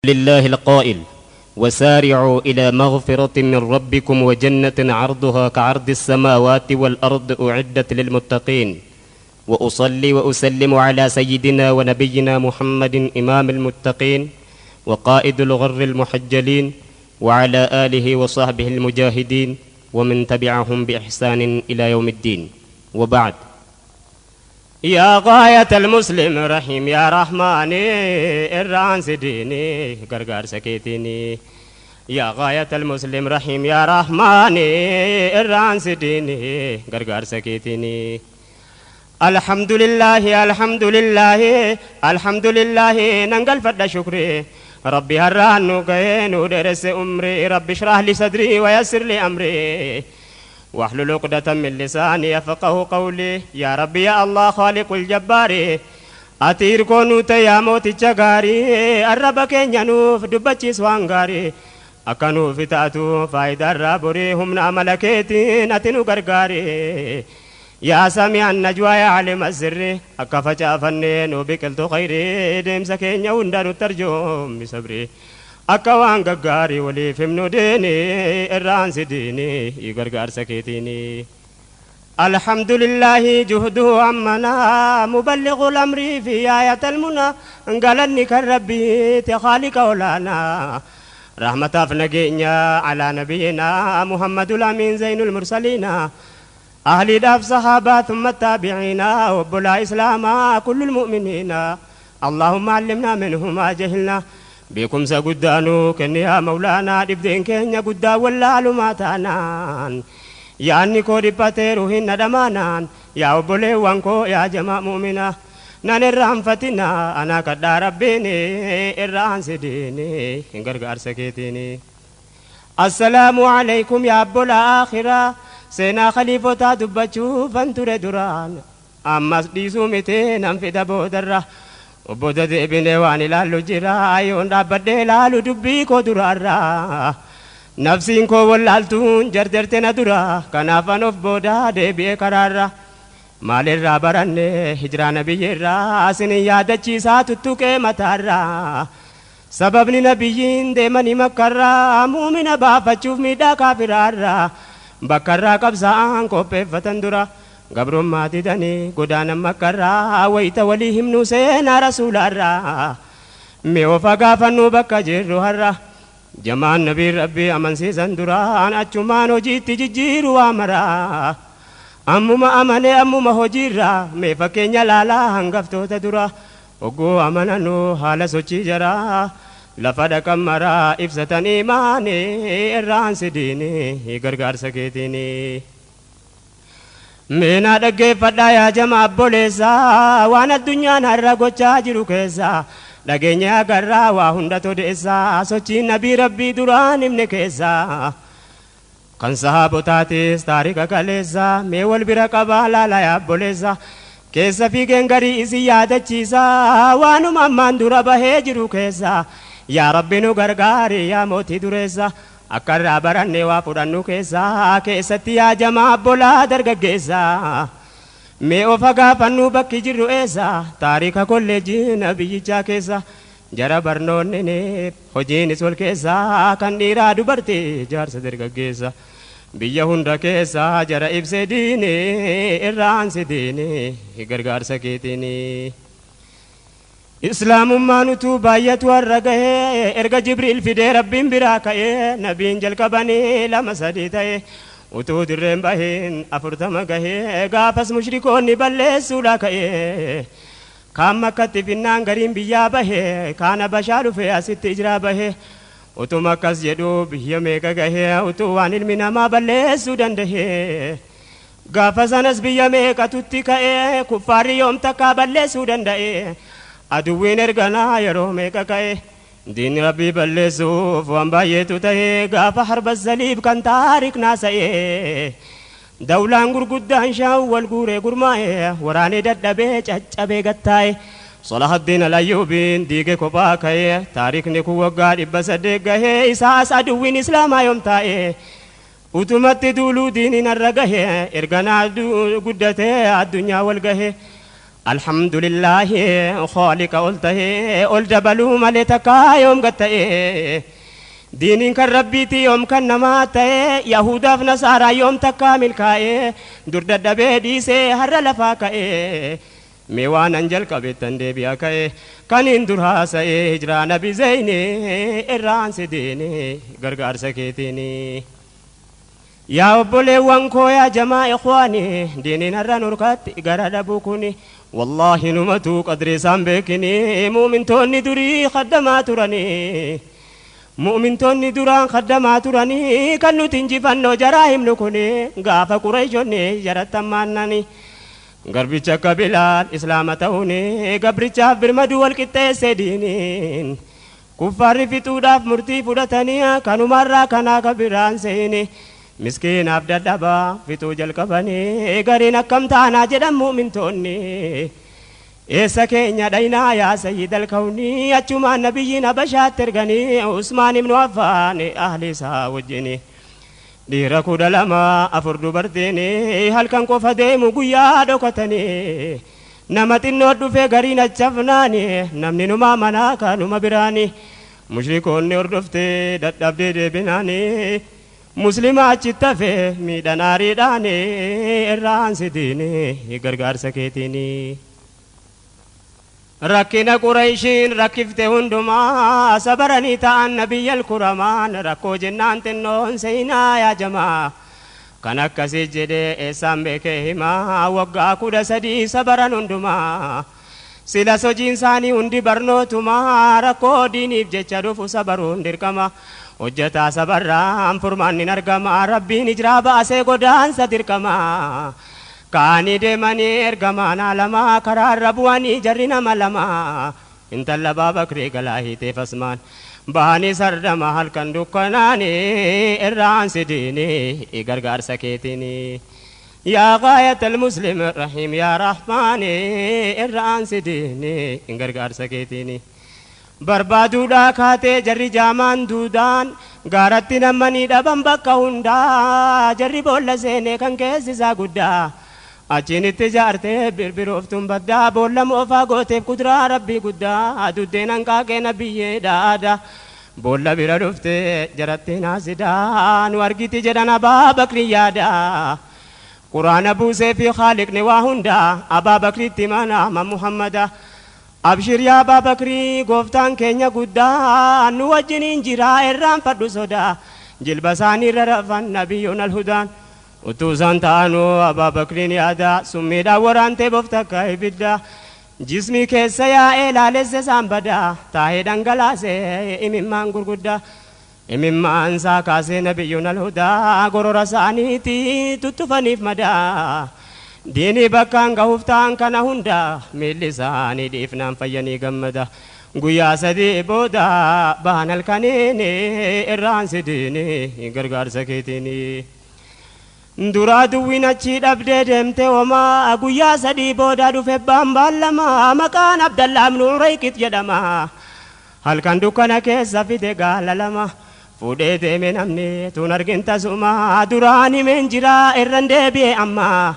لله القائل: وسارعوا إلى مغفرة من ربكم وجنة عرضها كعرض السماوات والأرض أعدت للمتقين. وأصلي وأسلم على سيدنا ونبينا محمد إمام المتقين وقائد الغر المحجلين وعلى آله وصحبه المجاهدين ومن تبعهم بإحسان إلى يوم الدين. وبعد، يا غاية المسلم رحيم يا رحماني إران سديني غرغر سكيتيني. يا غاية المسلم رحيم يا رحماني إران سديني غرغر سكيتيني. الحمد لله الحمد لله الحمد لله ننقل فد شكري ربي هرانو كينو درس أمري ربي اشرح لي صدري ويسر لي أمري واحلل عقدة من لساني يفقه قولي. يا ربي يا الله خالق الجبار أتير كونو يا موت الجغاري الرب كين ينوف دبتشي سوانغاري أكنو في تأتو فايد الرابري هم نعملكيتين أتنو غرغاري. يا سامع النجوى يا عالم السر أكفجا فنين وبكلت خيري ديم سكين يوندر الترجم بصبري أكوان غغاري ولي فمنو ديني إران سديني يغرغر سكيتيني. الحمد لله جهده عمنا مبلغ الأمر في آية المنى قالني كالربي تخالق أولانا رحمة فنجينا على نبينا محمد الأمين زين المرسلين أهل داف صحابة ثم التابعين وبلا إسلاما كل المؤمنين. اللهم علمنا منه ما جهلنا بكم سقدانو كن يا مولانا دبدين كن قدا ولا لماتانان يا نيكو دباتيروهن دمانان يا أبولي وانكو يا جماعة مؤمنة نان الرحمة أنا كدا ربيني الرحمن سديني غرغر سكيتيني. السلام عليكم يا أبو الآخرة سينا خليفة دبچو فانتور دران أمس ديسو متي نم في دبو درة وبودة ابن واني لالو جرا يون رابد لالو دبي كو درارا نفسين كو ولالتون جردرتنا درا كنافان of بودا دبي كرارا مال الرابرن هجرا نبي الرا سن يادچي سات تُكه متارا سببني نبيين دمني مكرا مؤمن بافتشوف ميدا كافرارا بكرا قبزان كوبي فتندرا قبر ما تدني قدانا مكرا ويت وليهم نسينا رسول الرا ميوفا قافنو بكا جيرو هرا جمان نبي ربي أمن سيزن دران أچمان وجيت جيرو أمرا أمما أمني أمما هجيرا ميفا كينيا لالا هنغفتو تدرا وقو أمنانو حالة سوچي جرا لفد كمرا إفسة إيماني إران سديني غرغر سكيتيني. مينا دقي فدا يا جماعة بوليسا وانا الدنيا نهر قوچا جرو كيسا دقينيا غرا واهندا توديسا سوچي نبي ربي دران ابن كيسا كان صحابو تاتيس تاريخ كاليسا ميول برقبا لا لا يا بوليسا كيسا في گنگري إسي يادچيسا وانو ممان درا بهي جرو كيسا يا ربي نو غرغاري يا موتي دريسا أكرا برني وافرنو كيسا كيستي يا جماعة بولا درغغيسا مي أوفا فنو بكي جرو إيسا تاريخ كل نبي جا كيسا جرا برنوني هجين سول كيسا كان ديرا دبرتي جارس درغغيسا بيا هندا كيسا جرا إبسديني إران سديني غرغر سكيتيني. إسلام ما نتو بايت ورقه إرجع جبريل في دير ربين براكه نبين جل كبني لما سديته وتو درم بهين أفرتم جه قافس مشركون نبلس سولاكه كام كتفنا غريم بيا به كان بشار في أست إجرا به وتو مكس يدو بيا ميكا جه وتو عن المنا ما بلس سودان ده قافس ناس بيا ميكا تتكه كفار يوم تكابلس سودان ده أدوين إرجعنا يروح ميكا كأي دين ربي بلسوف وأم بايتو تهي قاف حرب الزليب كان تارك ناسي دولة انقر قدان شاو والقوري قرماي وراني ددبي چچبي قتاي صلاح الدين الأيوبين ديكي كوباكاي تاريخ نكو وقار إبسدقه إساس أدوين إسلاما يوم تاي وتمت دولو ديني نرقه إرجعنا قدته الدنيا والقه الحمد لله خالق قلته قل جبلو ملتك يوم قد دينين كان ربيتي يوم كان نماته يهودا في نصارى يوم تكامل كاي در دبدي سي هر لفا كاي ميوان انجل كبتن دي بيا كاي كان اندر سي هجرا نبي زيني إران سديني غرغار سكيتيني يا أبولي وانكو يا جماعة إخواني ديني نرى نركات غرا بوكوني والله نمتو قدري سامبكني مؤمن توني دري خدمات رني مؤمن توني دران خدمات رني كنو تنجفنو جراهم نكوني غاف قريشوني جرت مانني غربيچا قبلال اسلام توني غبريچا برمدو والكتة سدينين كفار في توداف مرتي فدتني كانوا مرة كنا كبيران سيني مسكين عبد الدبا في توجل كفني غرينا كم تانا جدا مؤمن توني إيسا كينيا دينا يا سيد الكوني أتشما نبينا بشاتر غني عثمان بن عفان أهل ساوجني ديرا كودلما أفرد برديني هل كان كوفا ديمو قيا دوكتني نمت النود في غرينا تشفناني نمني نما مناكا نما براني مشركون نردفتي دتبدي بناني مسلمات تفه ميداناري داني إران سديني غرغار سكيتيني ركنا قريشين ركفت هندما صبرني تا النبي الكرمان ركو جنان تنون سينا يا جماعة كان كسي جدي إسام بكهما وقا كودا سدي صبرن هندما سلا سوجين ساني هندي برنوتما ركو ديني بجچا دفو صبرون دركما hojjetaa sabarraan furmaanni argama rabbiin ijraa baasee godaansa dirqama kaanii deemanii ergamaan alamaa karaarra bu'anii jarri nama lama intala Baabakrii galaa hiiteef asmaan bahanii sardama halkan dukkanaanii irraan sidiinii gargaarsa keetiinii yaa gaayat almuslim rahiim yaa rahmaanii irraan sidiinii gargaarsa keetiinii barbaaduudhaa kaatee jarri jaamaan duudaan gaaratti namanii dhaban bakka hundaa jarri boolla seenee kan keessisaa guddaa achiinitti jaartee birbirooftuun baddaa boolla moofaa gooteef kuduraa rabbii guddaa duddeen hanqaaqee nabiyyee dhaada boolla bira dhuftee jaratti naasidaa nu argiti jedhan Abaa Bakrii yaada quraana buusee fi khaaliqni waa hundaa Abaa Bakriitti mana ama Muhammada أبشر يا أبا بكري قفتان كينيا قدا نوجنين جرا إرام فردو صدا جلبساني ررفان نبينا الهدان وتوزان تانو أبا بكرين يادا سميدا ورانتي بفتكا إبدا جسمي كيسا يا إلا لسسان بدا تاهي دنگلاسي إممان قرقدا إممان ساكاسي نبينا الهدى قرر سانيتي تتفنيف مدا ديني بكان غوفتان كان هوندا ميلساني ديفنان فيني غمدا غيا سدي بودا بان الكنيني إران سديني غرغار سكيتيني درا دوين أچي دبدي دمتي وما غيا سدي بودا دفه بامبالما مكان عبد الله بن ريكت جدما هل كان دكانا كيسا في دغالما فودي دمي نمني تونرجن تسوما دراني من جرا إران دبي أما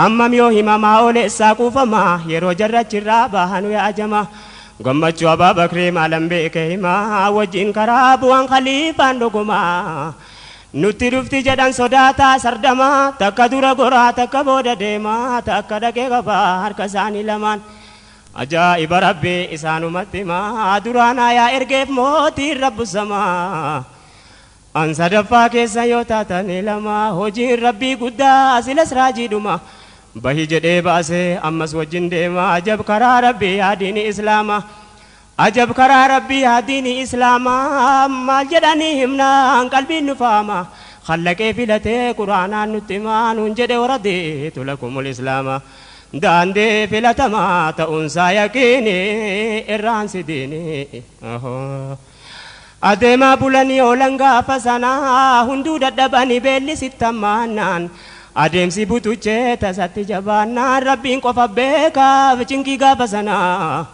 hammam yoo himamaa oleessaa kuufamaa yeroo jarrachirraa bahanu yaajama gammachuu Abaa Bakrii maalan beeke himaa wajjin karaa bu'aan khaliifaan dhugumaa nutti dhufti jedhan sodaataa sardamaa takka dura goraa takka booda deemaa takka dhaqee qabaa harka isaanii lamaan ajaa'iba rabbii isaanumatti himaa duraan aayaa ergeef mootiin rabbu samaa an sadaffaa keessa yoo taatanii lama hojiin rabbii guddaa silas raajiidhuma bahi jedhee baasee ammas wajjin deema ajab karaa rabbii yaadiini islaama ajab karaa rabbii yaadiini islaama maal jedhanii himnaan qalbiin nu faama khallaqee filatee quraanaan nutti himaa nuun jedhe waradiitu lakumul islaama daandii filatamaa ta'uunsaa yaqiini irraan sidiini adeemaa bulanii oolan gaafa sanaa hunduu dadhabanii beelli sittammaannaan adeemsi butuchee tasatti jabaannaan rabbiin qofa beekaaf cinqii gaafa sanaa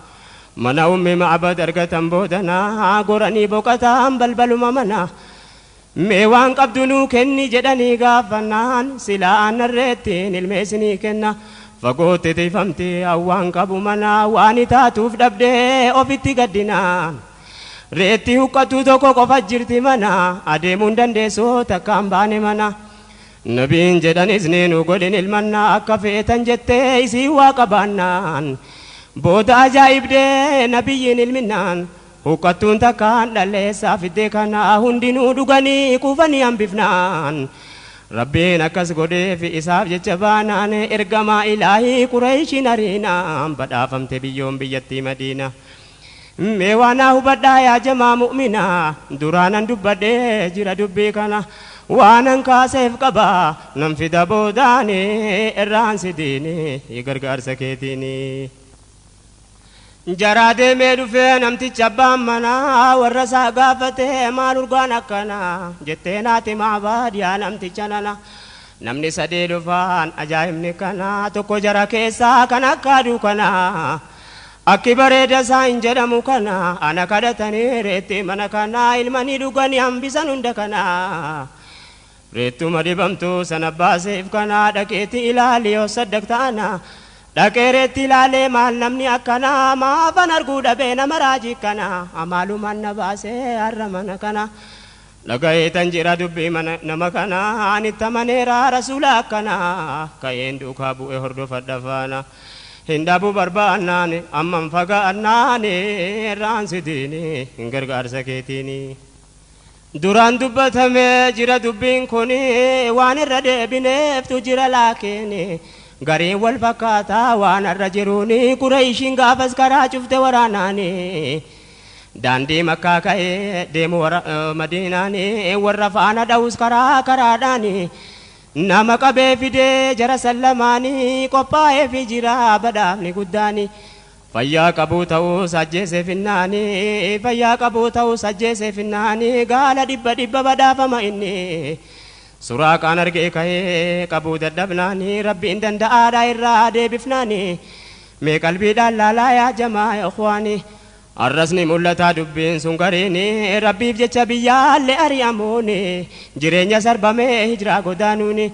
mana ummi Macbad argatan boodanaa goranii boqotaan balbaluma mana mee waan qabdu nuu kenni jedhanii gaafannaan silaa aanarreettiin ilmeessinii kenna Fagootti tiifamti hawwaan qabu mana waan taatuuf dhabdee ofitti gaddinaan. Reetti huqqatu tokko qofa jirti mana adeemuun dandeessu takkaan baane mana. Nabiin jedhanis ni nu godhin ilmannaa akka feetan jettee isii waa qabaannaan. Booda ajaa'ibdee nabiyyiin ilminnaan huqqattuun takkaan dhalleessaa fiddee kana hundinuu dhuganii kuufanii hambifnaan. Rabbiin akkas godheef isaaf jecha baanaan ergamaa ilaahii Qureeshiin ariinaan badhaafamte biyyoon biyyattii Madiina. Mee waan hubadhaa yaa jamaa mu'minaa duraanan dubbadhee jira dubbii kana waanan kaaseef qaba nan fida boodaani irraan sidiini gargaarsa keetiini. Jaraa deemee dhufee namticha abbaan manaa warra isaa gaafatee maal urgaan akkanaa jettee naati maa baadiyyaa namticha nana. Namni sadii dhufaan ajaa'ibni kana tokko jara keessaa kan akka aduu kana. Akki bareeda isaa hin jedhamu kana ana kadhatanii reetti mana kana ilmanii dhuganii hambisan hunda kana. Reettuma dhibamtu sana baaseef kana dhaqeetti ilaali yoo saddaqta ana. Dhaqee reetti ilaalee maal namni akkanaa maafan arguu dhabee nama raajii kana amaalumaan na baasee har'a mana kana. Dhaga'ee tan jira dubbii nama kana anitti amaneera rasuula akkana ka'een duukaa bu'ee hordofadha faana. Hin dhabuu barbaannaan amman fagaannaan irraan sidiini hin gargaarsa keetiini. Duraan dubbatamee jira dubbiin kuni waan irra deebineeftu jira laakiini. Gariin wal fakkaataa waan irra jiruuni Qureeshiin gaafas karaa cufte waraanaani. Daandii Makkaa ka'ee deemu Madiinaani warra faana dha'us karaa karaadhaani. Nama qabee fidee jara sallamaanii qophaa'ee fi jira badhaafni guddaani. Fayyaa qabuu ta'uus ajjeesee finnaani fayyaa qabuu ta'uus ajjeesee finnaani gaala dhibba dhibba badhaafama inni. Suraaqaan argee ka'ee qabuu dadhabnaani rabbiin danda'aadha irraa deebifnaani. Mee qalbiidhaan laalaa yaa jamaa ikhwaani. Arrasni mul'ataa dubbiin sun gariini rabbiif jecha biyyaallee ari'amuuni jireenya sarbamee hijiraa godaanuuni.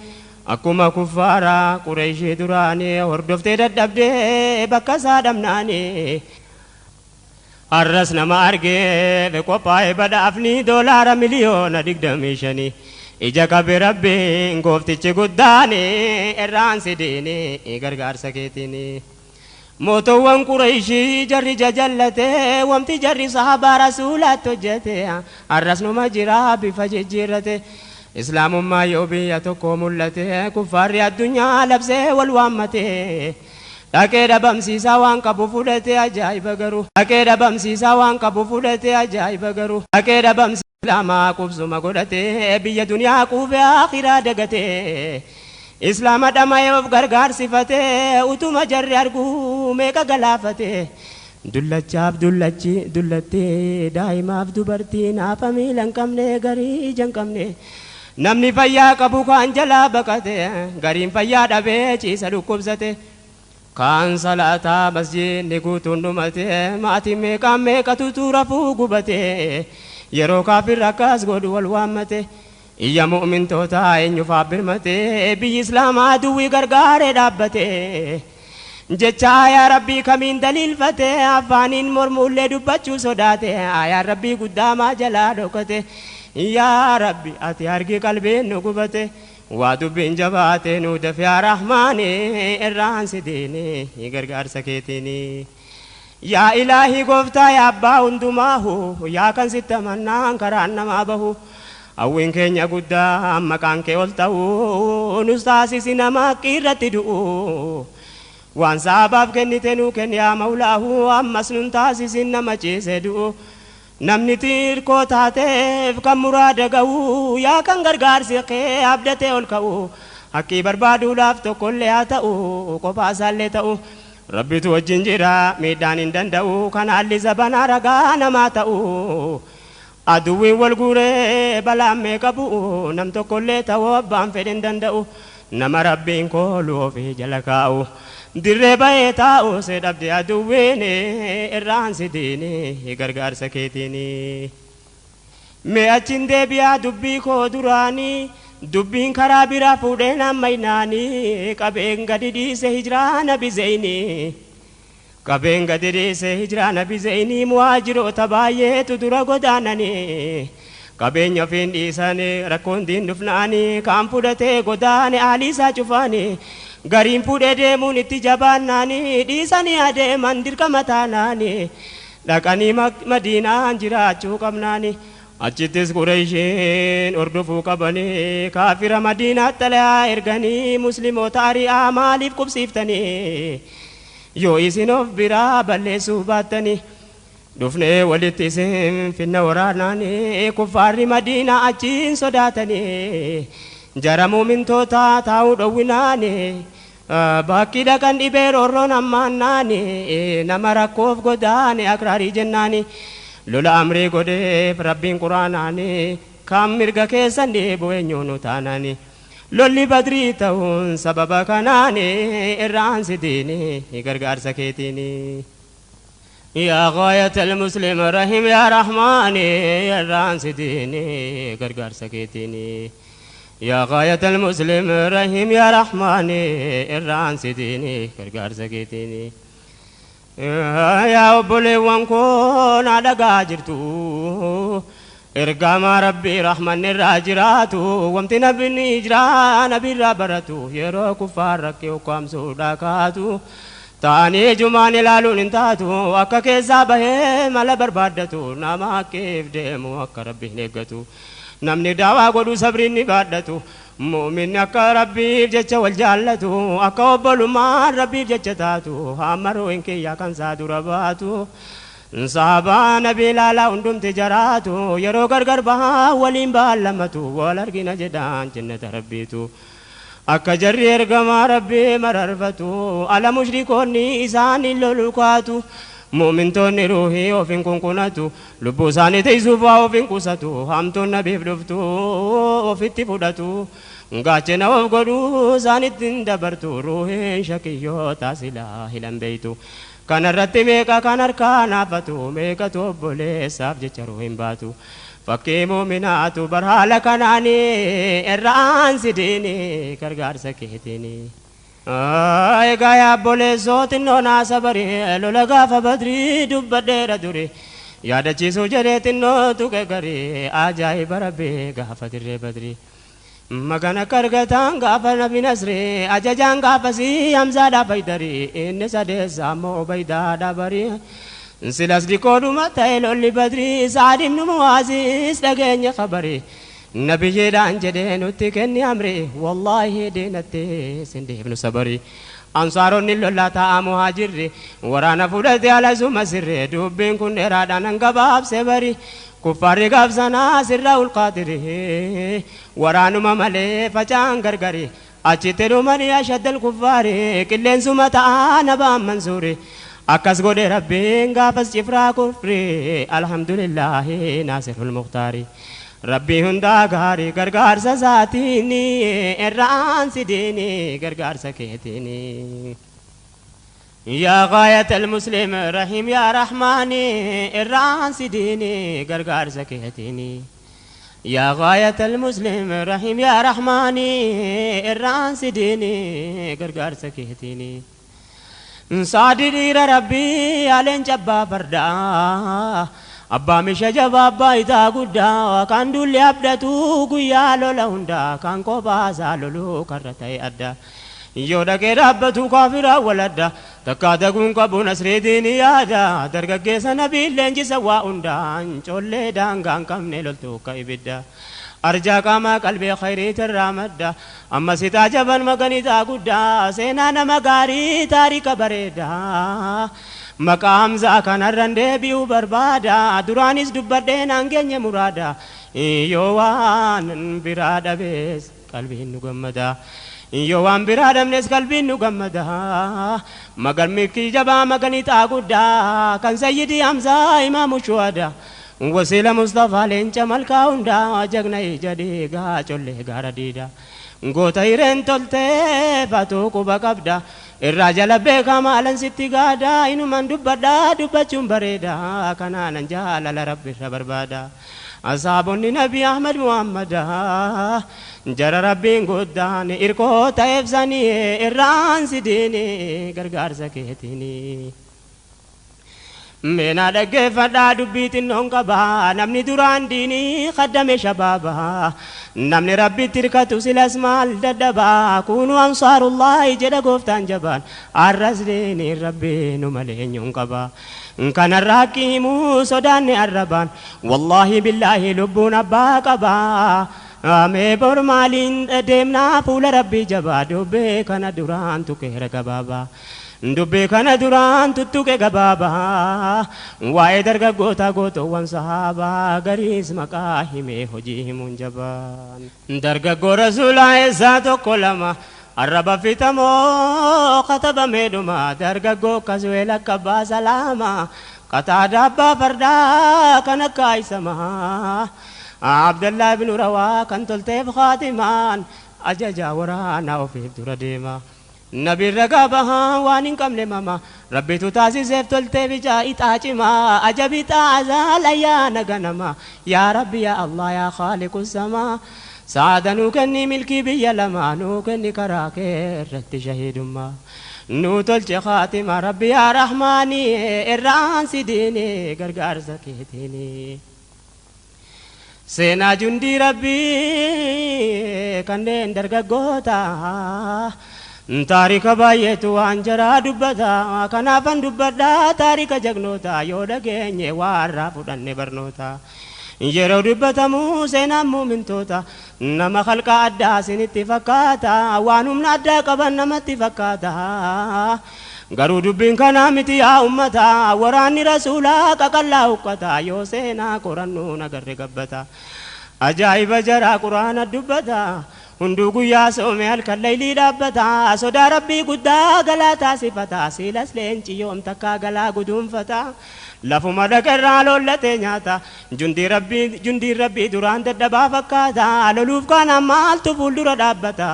Akkuma kuffaara Qureeshii duraanii hordoftee dadhabdee bakka isaa dhabnaani. Arras nama argee qophaa'ee badhaafni $25,000,000. Ija qabe rabbiin gooftichi guddaani irraan sidiini gargaarsa keetiini. Mootuwwan Qureeshii jarri jajallate wamti jarri sahabaa rasuulaatti hojjete arras numa jira bifa jijjiirrate. Islaamummaa yoo biyya tokko mul'ate kuffaarri addunyaa labsee wal waammate. Dhaqee dhabamsiisaa waan qabu fudhate ajaa'iba garuu. Dhaqee dhabamsiisaa waan qabu fudhate ajaa'iba garuu. Dhaqee dhabamsiisaa Islaamaa qubsuma godhate biyya duniyaa quufee akhiraa dagate. Islaama dhama'ee of gargaarsifate utuma jarri arguu meeqa galaafate. Dullachaaf dullachi dullattee daa'imaaf dubartii naafa miila hin qabne garii ija hin qabne. Namni fayyaa qabu kaan jalaa baqate gariin fayyaa dhabee ciisa dhukkubsate. Kaan salaataa masjiidni guutuun dhumate maatiin meeqaan meeqatu rafuu gubate. Yeroo kaafirri akkas godhu wal waammate. Iyya mu'mintootaa eenyufaaf birmate biyyi Islaamaa duwwii gargaaree dhaabbate. Jecha aayaa rabbii kamiin daliilfate afaaniin mormuullee dubbachuu sodaate aayaa rabbii guddaa maa jalaa dhokate. Yaa Rabbi ati argi qalbiin nu gubate waa dubbiin jabaate nu dafe yaa Rahmaani irraan sidiini gargaarsa keetiini. Yaa Ilaahii gooftaa yaa abbaa hundumaahu yaa kan sitti amannaan karaan namaa bahu. Hawwiin keenya guddaa maqaan kee ol ta'u nus taasisi nama irratti du'u. Waan sabaaf kennite nuu kenni yaa Mawlaahu ammas nun taasisin nama ciisee du'u. Namni xiqqoo taateef kan muraada ga'u yaa kan gargaarsi kee abdatee ol ka'u. Haqqii barbaaduudhaaf tokkollee haa ta'u kophaa isaallee ta'u. Rabbitu wajjin jira miidhaan hin danda'u kan haalli zabanaa ragaa namaa ta'u. Aduwwiin wal guuree balaan meeqa bu'u nam tokkollee ta'uu abbaan fedhe hin danda'u. Nama rabbiin kooluu ofii jala kaa'u. Dirree ba'ee taa'u see dhabde aduwwiin irraan sidiini gargaarsa keetiini. Mee achiin deebi'aa dubbii koo duraanii Dubbiin karaa biraa fuudheen ammaynaani qabeen gadi dhiise hijiraa nabi zeyni qabeen gadi dhiise hijiraa nabi zeyni muhaajiroota baay'eetu dura godaananii qabeenya ofiin dhiisanii rakkoon diin dhufnaanii kaan fudhatee godaane aalii isaa cufaanii gariin fuudhee deemuun itti jabaannaanii dhiisanii adeeman dirqama taanaanii dhaqanii madiinaan jiraachuu qabnaanii achittis Qureeshiin hordofuu qabanii kaafira madiinaatti xalayaa erganii musliimoota ari'aa maaliif qubsiiftanii yoo isin of biraa balleessuu baattanii dhufnee walitti isin finna waraanaanii kuffaarri madiinaa achiin sodaatanii jara muumintoota taa'uu dhowwinaanii bakki dhaqan dhibee roorroon ammaannaanii nama rakkoof godaane akraarii jennaanii lola amrii godheef rabbiin quraanaanii kan mirga keessan dhiibu eenyuunu taanaanii lolli badrii ta'uun sababa kanaanii irraan sidiini gargaarsa keetiini. يا غاية المسلم رحم يا رحماني irraan sidiini gargaarsa keetiini. يا غاية المسلم رحم يا رحماني irraan sidiini gargaarsa keetiini. Yaa obboleewwan koo na dhagaa jirtu ergama rabbii rahmanni irraa jiraatu wamti nabni jiraa nabirraa baratu yeroo kuffaar rakkee ukkaamsuudha kaatu ta'anii jumaan ilaaluun hin taatu akka keessaa bahee mala barbaaddatu nama akkeef deemu akka rabbi hin eeggatu namni daawaa godhu sabriin ni baadhatu mu'minni akka rabbiif jecha wal jaallatu akka obbolummaan rabbiif jecha taatu hammaruu hin kiyyaa kan isaa dura baatu saabaa nabi ilaalaa hundumti jaraatu yeroo gargar bahaa waliin baallamatu wal argina jedhaan jannata rabbiitu akka jarri ergamaa rabbii mararfatu ala mushrikoonni isaanii lolu kaatu mu'mintoonni ruuhii of hin kunkunatu lubbuu isaanii tiisuuf waa of hin qusatu hamtuun nabiif dhuftu ofitti fudhatu gaachena of godhuu isaanitti hin dabartu ruuhiin shakiyyoota silaa hilan beeytu kanarratti meeqa kan harkaa naafatu meeqatu obboleessaaf jecha ruuhiin baatu fakkii muuminaatu barhaala kanaanii irraan sidiini gargaarsa keetiini. Egaa yaa obboleessoo xinnoo naa sabarii lola gaafa badrii dubbadheera duri yaadachiisuu jedhee xinnoo tuqe garii ajaa'iba rabbii gaafa dirree badrii. Magana kargataan gaafa nabi nasree ajajaan gaafasii hamzaadhaa faydarii inni sadeessaa immoo obaydaadhaa barii. Silas dikoodhuma ta'e lolli badrii Sa'ad ibnu Mu'aazis dhageenya khabarii. Nabiyyiidhaan jedhee nutti kenni amri wallaahi diinatti sin deebnu sabarii. Ansaaronni lollaa ta'a muhaajirri waraana fudhate alasuma sirree dubbiin kun dheeraadhaan hangabaabse bari. Kuffaarri gaafsanaa sirra ulqaatiri waraanuma malee facaan gargari achitti dhumanii ashaddal kuffaari qilleensuma ta'a nabaan mansuuri. Akkas godhe rabbiin gaafas cifraa kufri alhamdulillaahi naasirul mukhtaari. Rabbii hundaa gaarii gargaarsa isaatiini irraan sidiini gargaarsa keetiini. يا غاية المسلم رحيم يا رحماني irraan sidiini gargaarsa keetiini. يا غاية المسلم رحيم يا رحماني irraan sidiini gargaarsa keetiini. Saadi dhiira rabbii aleen jabbaa fardaa abbaa misha jabaa abbaa itaa guddaa kan dulli abdatu guyyaa lola hundaa kan kophaasaa loluu karra ta'e adda. Yoo dhaqee dhaabbatu kaafiraa waladda takkaa daguun qabu nasriitiin yaada dargaggeessa nabiin leenjisa waa hundaan collee daangaa hin qabne loltuu akka ibidda. Arjaa qaamaa qalbii khayriitirraa madda amma sitaa jaban maganitaa guddaa seenaa nama gaarii taarika bareedaa. Maqaa Hamzaa kanarraan deebi'uu barbaada duraanis dubbadhee naan geenye muraada yoo waan biraa dhabees qalbiin nu gammada. Yoo waan biraa dhabnes qalbiin nu gammada. Magalmikii jabaa maganitaa guddaa kan sayyidii Hamzaa imaamu shuhada. Wasiila Mustafaa leenca malkaa hundaa jagna ija dhiigaa collee gaara diida. Goota hireen toltee fatuu quba qabda. Irraa jala beekamaa alansitti gaadaa inumaan dubbadhaa dubbachuun bareedaa kanaanan jaalala rabbi irra barbaada. Asaabonni Nabi Ahmad Muhammadaa jara rabbiin guddaan irkoota ibsanii irraan sidiini gargaarsa keetiini. Meenaa dhaggeeffadhaa dubbii xinnoon qabaa namni duraan diinii kaddame shabaabaa namni rabbitti hirkatu silas maal dadhabaa kunu ansaarullaahi jedha gooftaan jabaan arras diiniin rabbii nu malee eenyuun qabaa kanarraa himuu sodaanne arrabaan wallaahi billaahi lubbuun abbaa qabaa Mee bor maaliin deemnaa fuula rabbii jabaa dubbii kana duraan tuqeera gabaabaa. Dubbii kana duraan tuttuqe gabaabaa waa'ee dargaggoota gootowwan sahaabaa gariis maqaa himee hojii himuun jabaan. Dargaggoo rasuulaa eessaa tokko lama arraba fitamoo katabamee dhuma dargaggoo kasu'eel akka abbaa salaama qataada abbaa fardaa kan akka aysamaa. Abdallaa ibnu Rawaa kan tolteef khaatimaan ajaja waraanaa ofiif dura deema. Nabi ragaa bahaa waan hin qabne mama rabbitu taasiseef toltee bijaa ixaa cimaa ajabi xaazaal ayyaana ganama yaa rabbi yaa Allah yaa khaaliqu samaa saada nuu kenni milkii biyya lamaa nuu kenni karaa kee irratti shahiidummaa. Nuu tolche khaatima rabbi yaa rahmaanii irraan sidiini gargaarsa keetiini. Seenaa jundii rabbii kanneen dargaggoota taarika baay'eetu waan jaraa dubbata kanaafan dubbadha taarika jagnoota yoo dhageenye waarraa fudhanne barnoota. Yeroo dubbatamu seenaan muumintoota nama khalqa addaa sinitti fakkaata waan humna addaa qaban namatti fakkaata. Garuu dubbiin kanaa miti yaa ummata waraanni rasuulaa qaqallaa uffata yoo seenaa qorannoo nagarre gabbata. Ajaa'iba jaraa quraana dubbata hunduu guyyaa soome halkan laylii dhaabbata sodaa rabbii guddaa galaa taasifata siilas leenci yoom takkaa galaa guduunfata. Lafuma dhaqarraa lollatee nyaata jundii rabbii duraan dadhabaa fakkaata loluuf kana maaltu fuuldura dhaabbata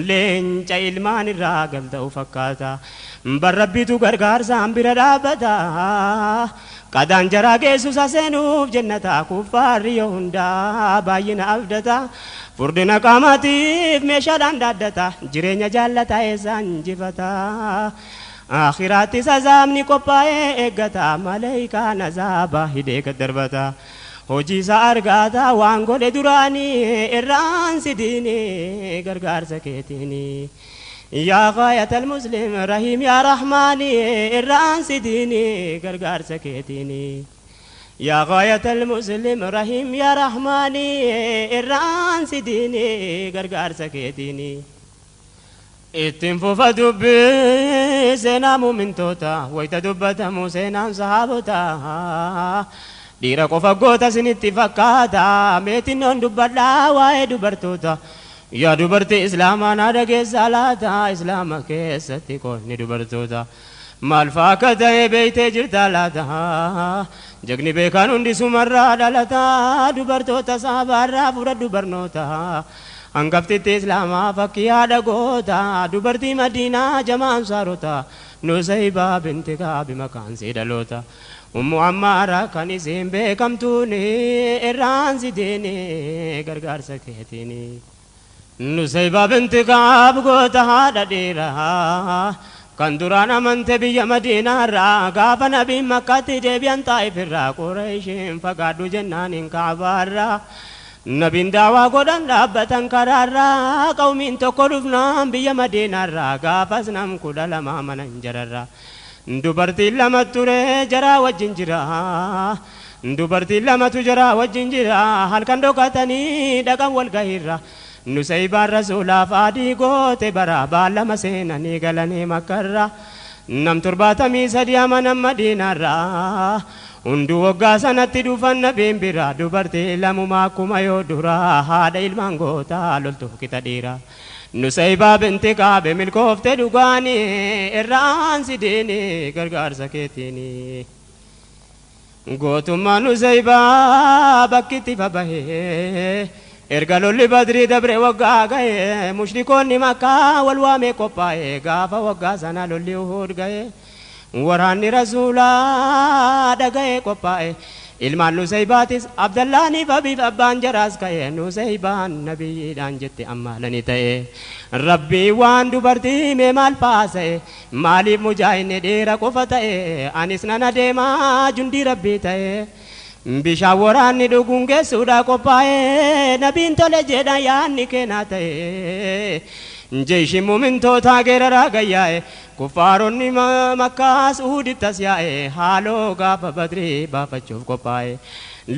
leenca ilmaan irraa galta'u fakkaata bar rabbitu gargaarsaan bira dhaabbata qadaan jaraa geessus seenuuf jennata kuffaarri yoo hundaa baay'ina abdata furdina qaamaatiif meeshaadhaan dhaaddata jireenya jaallata eessaan jifata. Akhiraatti azaabni qophaa'ee eeggata malaayikaan azaaba hidhee gad darbata hojii isaa argata waan godhe duraanii irraan sidiini gargaarsa keetiini. Yaa gaayatal muslim rahiim yaa rahmaani irraan sidiini gargaarsa keetiini. Yaa gaayatal muslim rahiim yaa rahmaani irraan sidiini gargaarsa keetiini. Ittiin fufa dubbii seenaa muumintoota wayita dubbatamu seenaan sahaabota dhiira qofa goota sinitti fakkaata meetinnoon dubbadhaa waa'ee dubartoota yaa dubartii islaamaa na dhageessaa laata islaama keessatti qoonni dubartoota maal faa akka ta'e beeytee jirta laata jagni beekaan hundi sumarraa dhalata dubartoota saabaarraa fudhadhu barnoota. Hangaftitti islaamaa fakkii haadha goota dubartii madiinaa jamaa ansaarota Nusaybaa binti Kaabi maqaan sii dhaloota Ummu Ammaara kan isiin beekamtuuni irraan sidiini gargaarsa keetiini. Nusaybaa binti Kaab goota haadha dhiiraa kan duraan amante biyya madiinaarraa gaafa nabiin makkaatti deebi'an Xaa'ifirraa Qureeshiin fagaadhu jennaan hin Kaabaarraa. Nabiin daawaa godhan dhaabbatan karaarraa qawmiin tokko dhufnaan biyya madiinaarraa gaafas nam 12 mana hin jararraa dubartiin lama ture jaraa wajjin jira dubartiin lamatu jaraa wajjin jira halkan dhokatanii dhaqan wal gahiirra Nusaybaan rasuulaaf adii goote bara baallama seenanii galanii makkarra nam 73 amanan madiinaarraa hunduu waggaa sanatti dhufan nabiin bira dubartii lamumaa akkuma yoo duraa haadha ilmaan gootaa loltuuf qixa dhiira. Nusaybaa binti Kaabe milkoofte dhugaanii irraan sidiini gargaarsa keetiini. Gootummaa Nusaybaa bakkitti babahee Erga lolli Badrii dabre waggaa ga'e, mushrikoonni Makkaa wal waamee qophaa'e. Gaafa waggaa sana lolli Uhud ga'e, waraanni Rasuulaa dhaga'e qophaa'e. Ilmaan Nusaybaatis Abdallaaniif Abiif abbaan jaraas ka'e. Nusaybaan nabiyyiidhaan jette amma lani ta'e. Rabbii waan dubartii mee maal faasa'e? Maaliif mujaahidni dhiira qofa ta'e? Anis nan adeemaa jundii Rabbii ta'e. Bishaan waraanni dhuguun geessuudha qophaa'e. Nabiin tole jedha, yaanni keenaa ta'e. Jeeshi muumintootaa geeraraa gayyaa'e. Kuffaaronni Makkaas Uhudittas yaa'e, haaloo gaafa Badrii baafachuuf qophaa'e.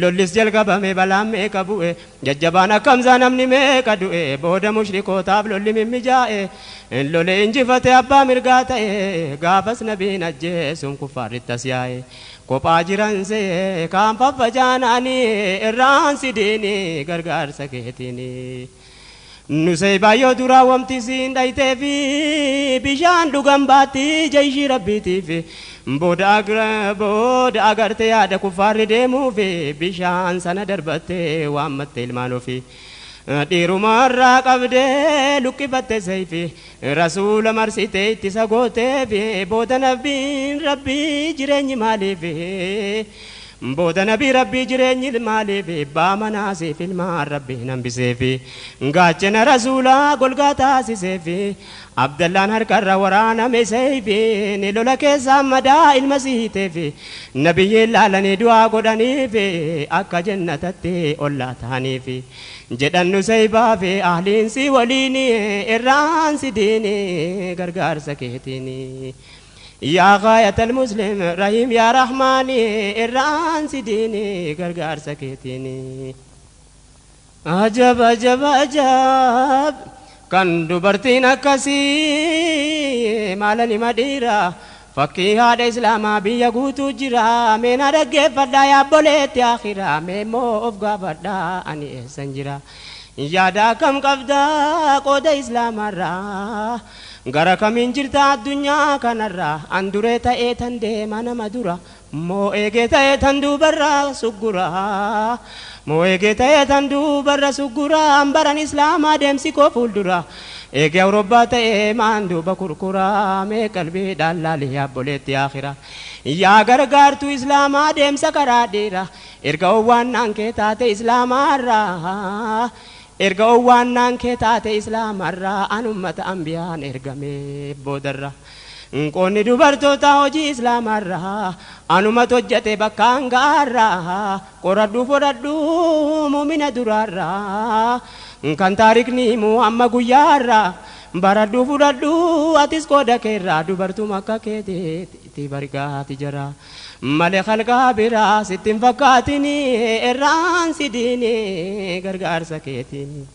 Lollis jalqabame, balaan meeqa bu'e, jajjabaan akkamsaa namni meeqa du'e. Booda mushrikootaaf lolli mimmijaa'e, lole injifate abbaa mirgaa ta'e. Gaafas nabiin ajjeesuun kuffaarrittas yaa'e. Kophaa jiran see kaan faffacaanaanii, irraan sidiini gargaarsa keetiini. Nusay baay'oo duraa wamti siin dhaytee fi bishaan dhugan baatti jeeshii Rabbiitiif. Booda agarte yaada kuffaarri deemuuf, bishaan sana darbattee waammatte ilmaan ofii. Dhiirumarraa qabdee luqqifatte sayfi, Rasuula marsitee ittisa gooteef. Booda nabiin Rabbii jireenyi maaliif? Booda nabii Rabbii jireenyi maaliif? Abbaa manaasiif ilmaan Rabbii hambiseef, gaachana Rasuulaa golgaa taasiseef. Abdallaan harkarra waraaname sayfi ni lola keessaa madaa ilma siiteef. Nabiyyiin laalanii du'aa godhaniif, akka jannatatti ollaa ta'aniif jedhan. Nusaybaa fi ahliinsi waliin, irraan sidiini gargaarsa keetiini. Yaa gaayatal Muslim Rahim yaa Rahmaani, irraan sidiini gargaarsa keetiini. Ajab, ajab, ajab! Kan dubartiin akkasii maalan hima dhiira? Fakkii haadha Islaamaa biyya guutuu jira. Mee na dhaggeeffadhaa, yaabboleetti akhiraa. Mee immoo of gaafadhaa, ani eessan jira? Yaada akkam qabdaa qooda Islaamarraa? Gara kamiin jirta addunyaa kanarraa? An duree ta'ee tan deema nama dura, moo eegee ta'ee tan duubarraa suggura? Moo eegee ta'ee tan duubarra suggura? An baran Islaamaa deemsi koo fuuldura, eegee Awurooppaa ta'ee maan duuba kurkura? Mee qalbiidhaan laali, yaabboleetti akhira. Yaa gargaartuu Islaamaa deemsa karaa dheeraa, erga owwaannaan kee taate Islaamaarraa, erga owwaannaan kee taate Islaamarraa, an ummata ambiyaan ergame boodarra. Qoonni dubartoota hojii Islaamarraa anumatu hojjete bakkaan gaarraa. Qoradhu, fudhadhu muumina duraarraa, kan taarikni himu amma guyyaarraa. Baradhu, fudhadhu atis qooda keerraa. Dubartuma akka keetiitti bargaati jira malee halqaa biraa sitti hin fakkaatini, irraan sidiini gargaarsa keetiin.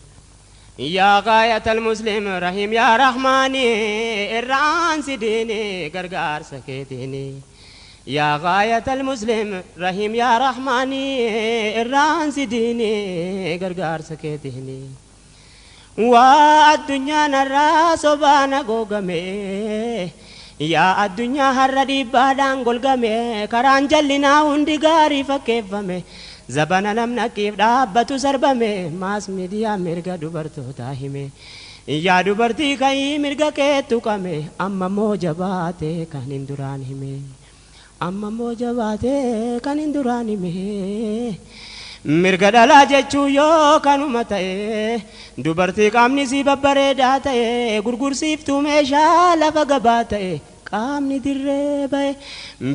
Yaa gaayatal Muslim Rahim yaa Rahmaani, irraan sidiini gargaarsa keetiini. Yaa gaayatal Muslim Rahim yaa Rahmaani, irraan sidiini gargaarsa keetiini. Waa addunyaan har'aa sobaan haguugame. Yaa addunyaa har'a dhiibbaadhaan golgame, karaan jallinaa hundi gaarii fakkeeffame. Zabana namni akkiif dhaabbatu sarbame, mass media mirga dubartootaa hime. Yaa dubartii ka'ii, mirga keettu qame, amma immoo jabaate kan hin duraan hime. Amma immoo jabaate kan hin duraan hime. Mirga dhalaa jechuu yoo kanuma ta'e, dubartii qaamni sii babbareedaa ta'e, gurgursiiftuu meeshaa lafa gabaa ta'e, qaamni dirree ba'e,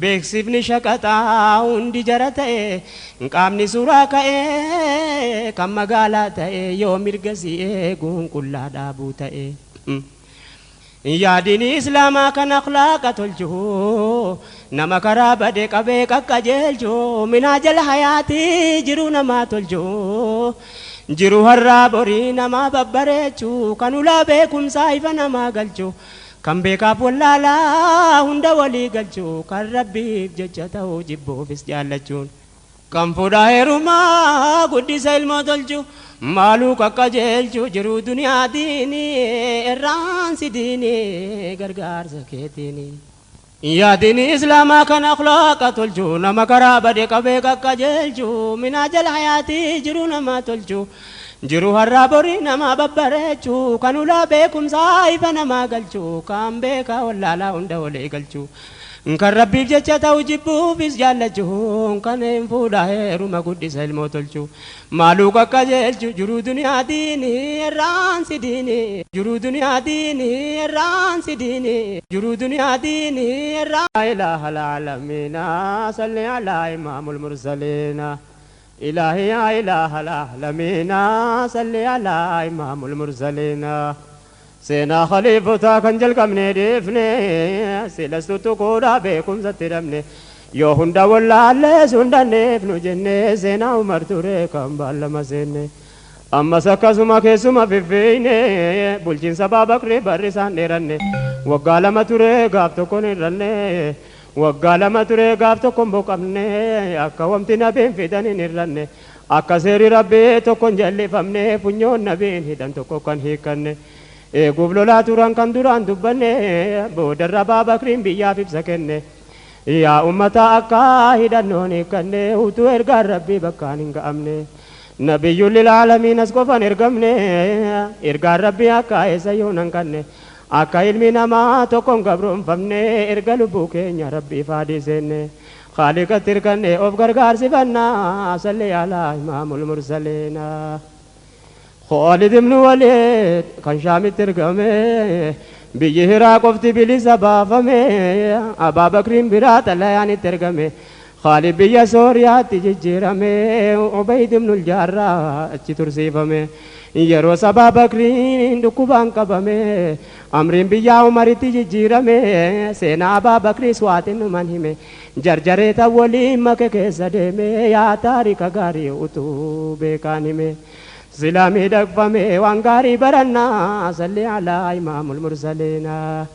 beeksifni shaqaxaa hundi jara ta'e, qaamni suuraa ka'e kan magaalaa ta'e, yoo mirga si eeguun qullaa dhaabuu ta'e. Yaadini Islaamaa kan akhlaaqa tolchu, nama karaa bade qabee qaqqajeelchu, minaa jala hayaatii jiruu namaa tolchu, jiru har'aa borii namaa babbareechu, kan ulaa beekumsaa ifa namaa galchu, kan beekaaf wallaalaa hunda walii galchu, kan Rabbiif jecha ta'u jibbuufis jaallachuun, kan fuudhaa heerumaa guddisa ilmoo tolchu, maaluu qaqqajeelchu, jiruu duniyaa diini, irraan si diini gargaarsa keetiini. Yaadini Islaamaa kan akhlaaqa tolchu, nama karaa bade qabee qaqqajeelchu, minaa jala hayaatii jiruu namaa tolchu, Jiru har'aa borii nama babbareechuu kan ulaa beekumsaa ifa namaa galchuu kan beekaa wallaalaa hunda walii galchuu kan rabbiif jecha ta'u jibbuufis jaallachuu kan hin fuudhaa heeruma guddisa ilmoo tolchuu maaluu qaqqajeelchu jiruu duniyaa diini irraan si diini jiruu duniyaa diini irraan si diini jiruu duniyaa diini irraan ilaaha alaalamiina salli alaa imaamul mursaliina إلهي يا إله العالمين صل على إمام المرسلين سينا خليفة كان جلقمني دفني سلست تقولا بكم سترمني يو هندا ولا لس هندا نفنو جنة سينا عمر توري كم بالما سيني أما سكاسما كيسما في فيني بولجين سبا بكري برسان نيرني وقال ما توري غافتو كون رني waggaa lama ture gaaf tokkoon boqamne akka wamti nabiin fidan hin hirranne akka seerri rabbii tokko hin jallifamne funyoon nabiin hidhan tokko kan hiikanne eeguuf lolaa turan kan duraan dubbanne boodarra Abaabakriin biyyaaf ibsa kenne yaa ummata akka hidhannoon hiikanne utuu ergaan rabbii bakkaan hin ga'amne nabiyyuun lilaalamiin as qofan ergamne ergaan rabbii akka eessa yoon hanqanne akka ilmi namaa tokkoon gabroonfamne erga lubbuu keenya rabbii faadii seenne خالقatti hirkanne of gargaarsifannaa salli alaa imaamul mursaliina. Khaalid ibnu Waliid kan Shaamitti ergame biyyi Hiraa qofti bilisa baafame Abaabakriin biraa xalayaan itti ergame Khaalid biyya Sooriyaatti jijjiirame Ubayd ibnu Jaarraa achi tursiifame. Yeroo Abaabakriin dhukkubaan qabame amriin biyyaa Umaritti jijjiirame seenaa Abaabakriis waaxinumaan hime jarjareeta waliin make keessa deeme yaa taarika gaarii utuu beekaan hime sila miidhagfame waan gaarii barannaa salli alaa imaamul mursaliina.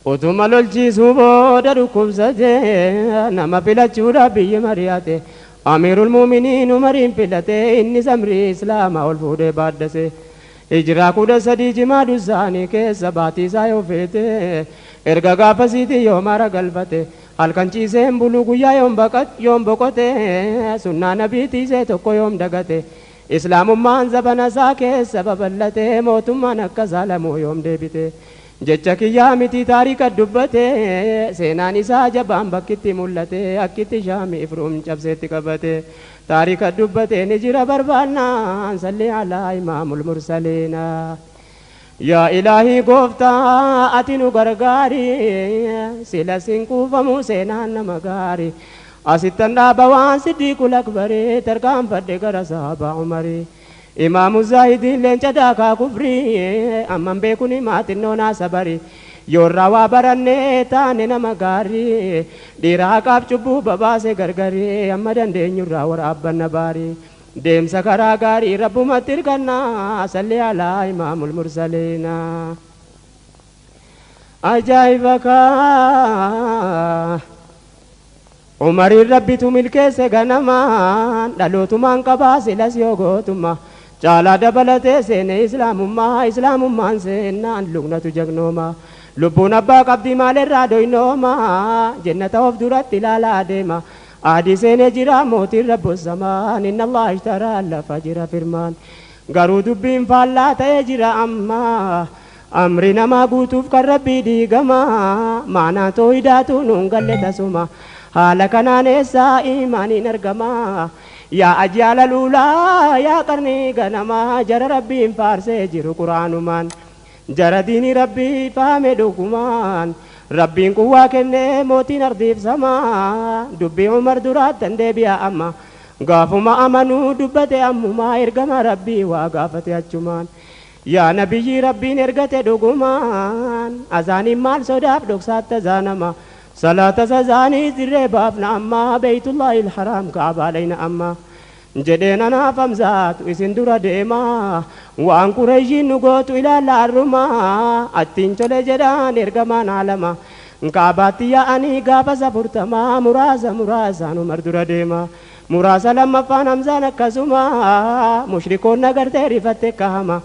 Utuma lolchiisuu booda dhukkubsate nama filachuudhaaf biyyi mari'ate. أمير المؤمنين عمرين فلته إني سمري إسلام أول فودي بادسه إجرا كودا سدي جماد الزاني كيس باتي سايو فيته إرغا غافسيتي يوم أرغلفته halkan ciiseen bulu guyyaa yoom baqat yoom boqote sunnaa nabii tiisee tokko yoom dagate islaamummaan zabana isaa keessa babal'ate mootummaan akka saalamuu yoom deebite jecha kiyyaa miti taarika dubbate seenaan isaa jabaan bakkitti mul'ate akkitti shaami ifruum cabseetti qabate taarika dubbate ni jira barbaannaan salli alaa imaamul mursaliina. Yaa ilaahii gooftaa ati nu gargaari sila siin kuufamu seenaan nama gaari asittan dhaaba waan siddiiqul akbarii tarkaanfadhe gara sahabaa umarii. Imaamu Zaahidiin leenca daakaa kufrii amman beekun himaa xinnoo sabari yoorraa waa barannee taane nama gaarii dhiira haqaaf cubbuu babaase gargarii amma dandeenyurraa waraabbanna baarii deemsa karaa gaarii rabbumatti hirkannaa salli alaa imaamul mursaliina. Ajaa'iba kaa Umariin rabbitu milkeesse ganamaan dhalootumaan qabaa silas yoo gootummaa. Caalaa dabalatee seene islaamummaa islaamummaan seenaan lugnatu jagnooma lubbuun abbaa qabdii maalirraa doynooma jennata of duratti ilaalaa deema adii seenee jira mootiin rabbosamaan inna allah ishtaraa lafa jira firmaan garuu dubbiin faallaa ta'ee jira amma amri namaa guutuuf kan rabbii diigama maanaa tooyidaatu nuun galle tasuma haala kanaan eessaa imaaniin argama. Yaa ajyaala luulaa yaa qarnii ganamaa jara rabbiin faarsee jiru quraanumaan jara diinii rabbii faame dhugumaan rabbiin quwwaa kennee mootiin ardiif samaa dubbii Umar duraattan deebi'a amma gaafuma amanuu dubbate ammumaa ergama rabbii waa gaafate achumaan yaa nabiyyi rabbiin ergate dhugumaan azaaniin maal sodaaf dhoksaatti azaanama صلاة سزاني زر بابنا أما بيت الله الحرام كعبة علينا أما جدينا نافمزات وسندورة ديما وان قريشين نقوت إلى الأرما أتين چلي جدان إرقمان عالما كعباتي يا أني قابة سفرتما مرازة مرازة نمردورة ديما مرازة لما فانمزانا كزما مشركون نقر ترفتك كهما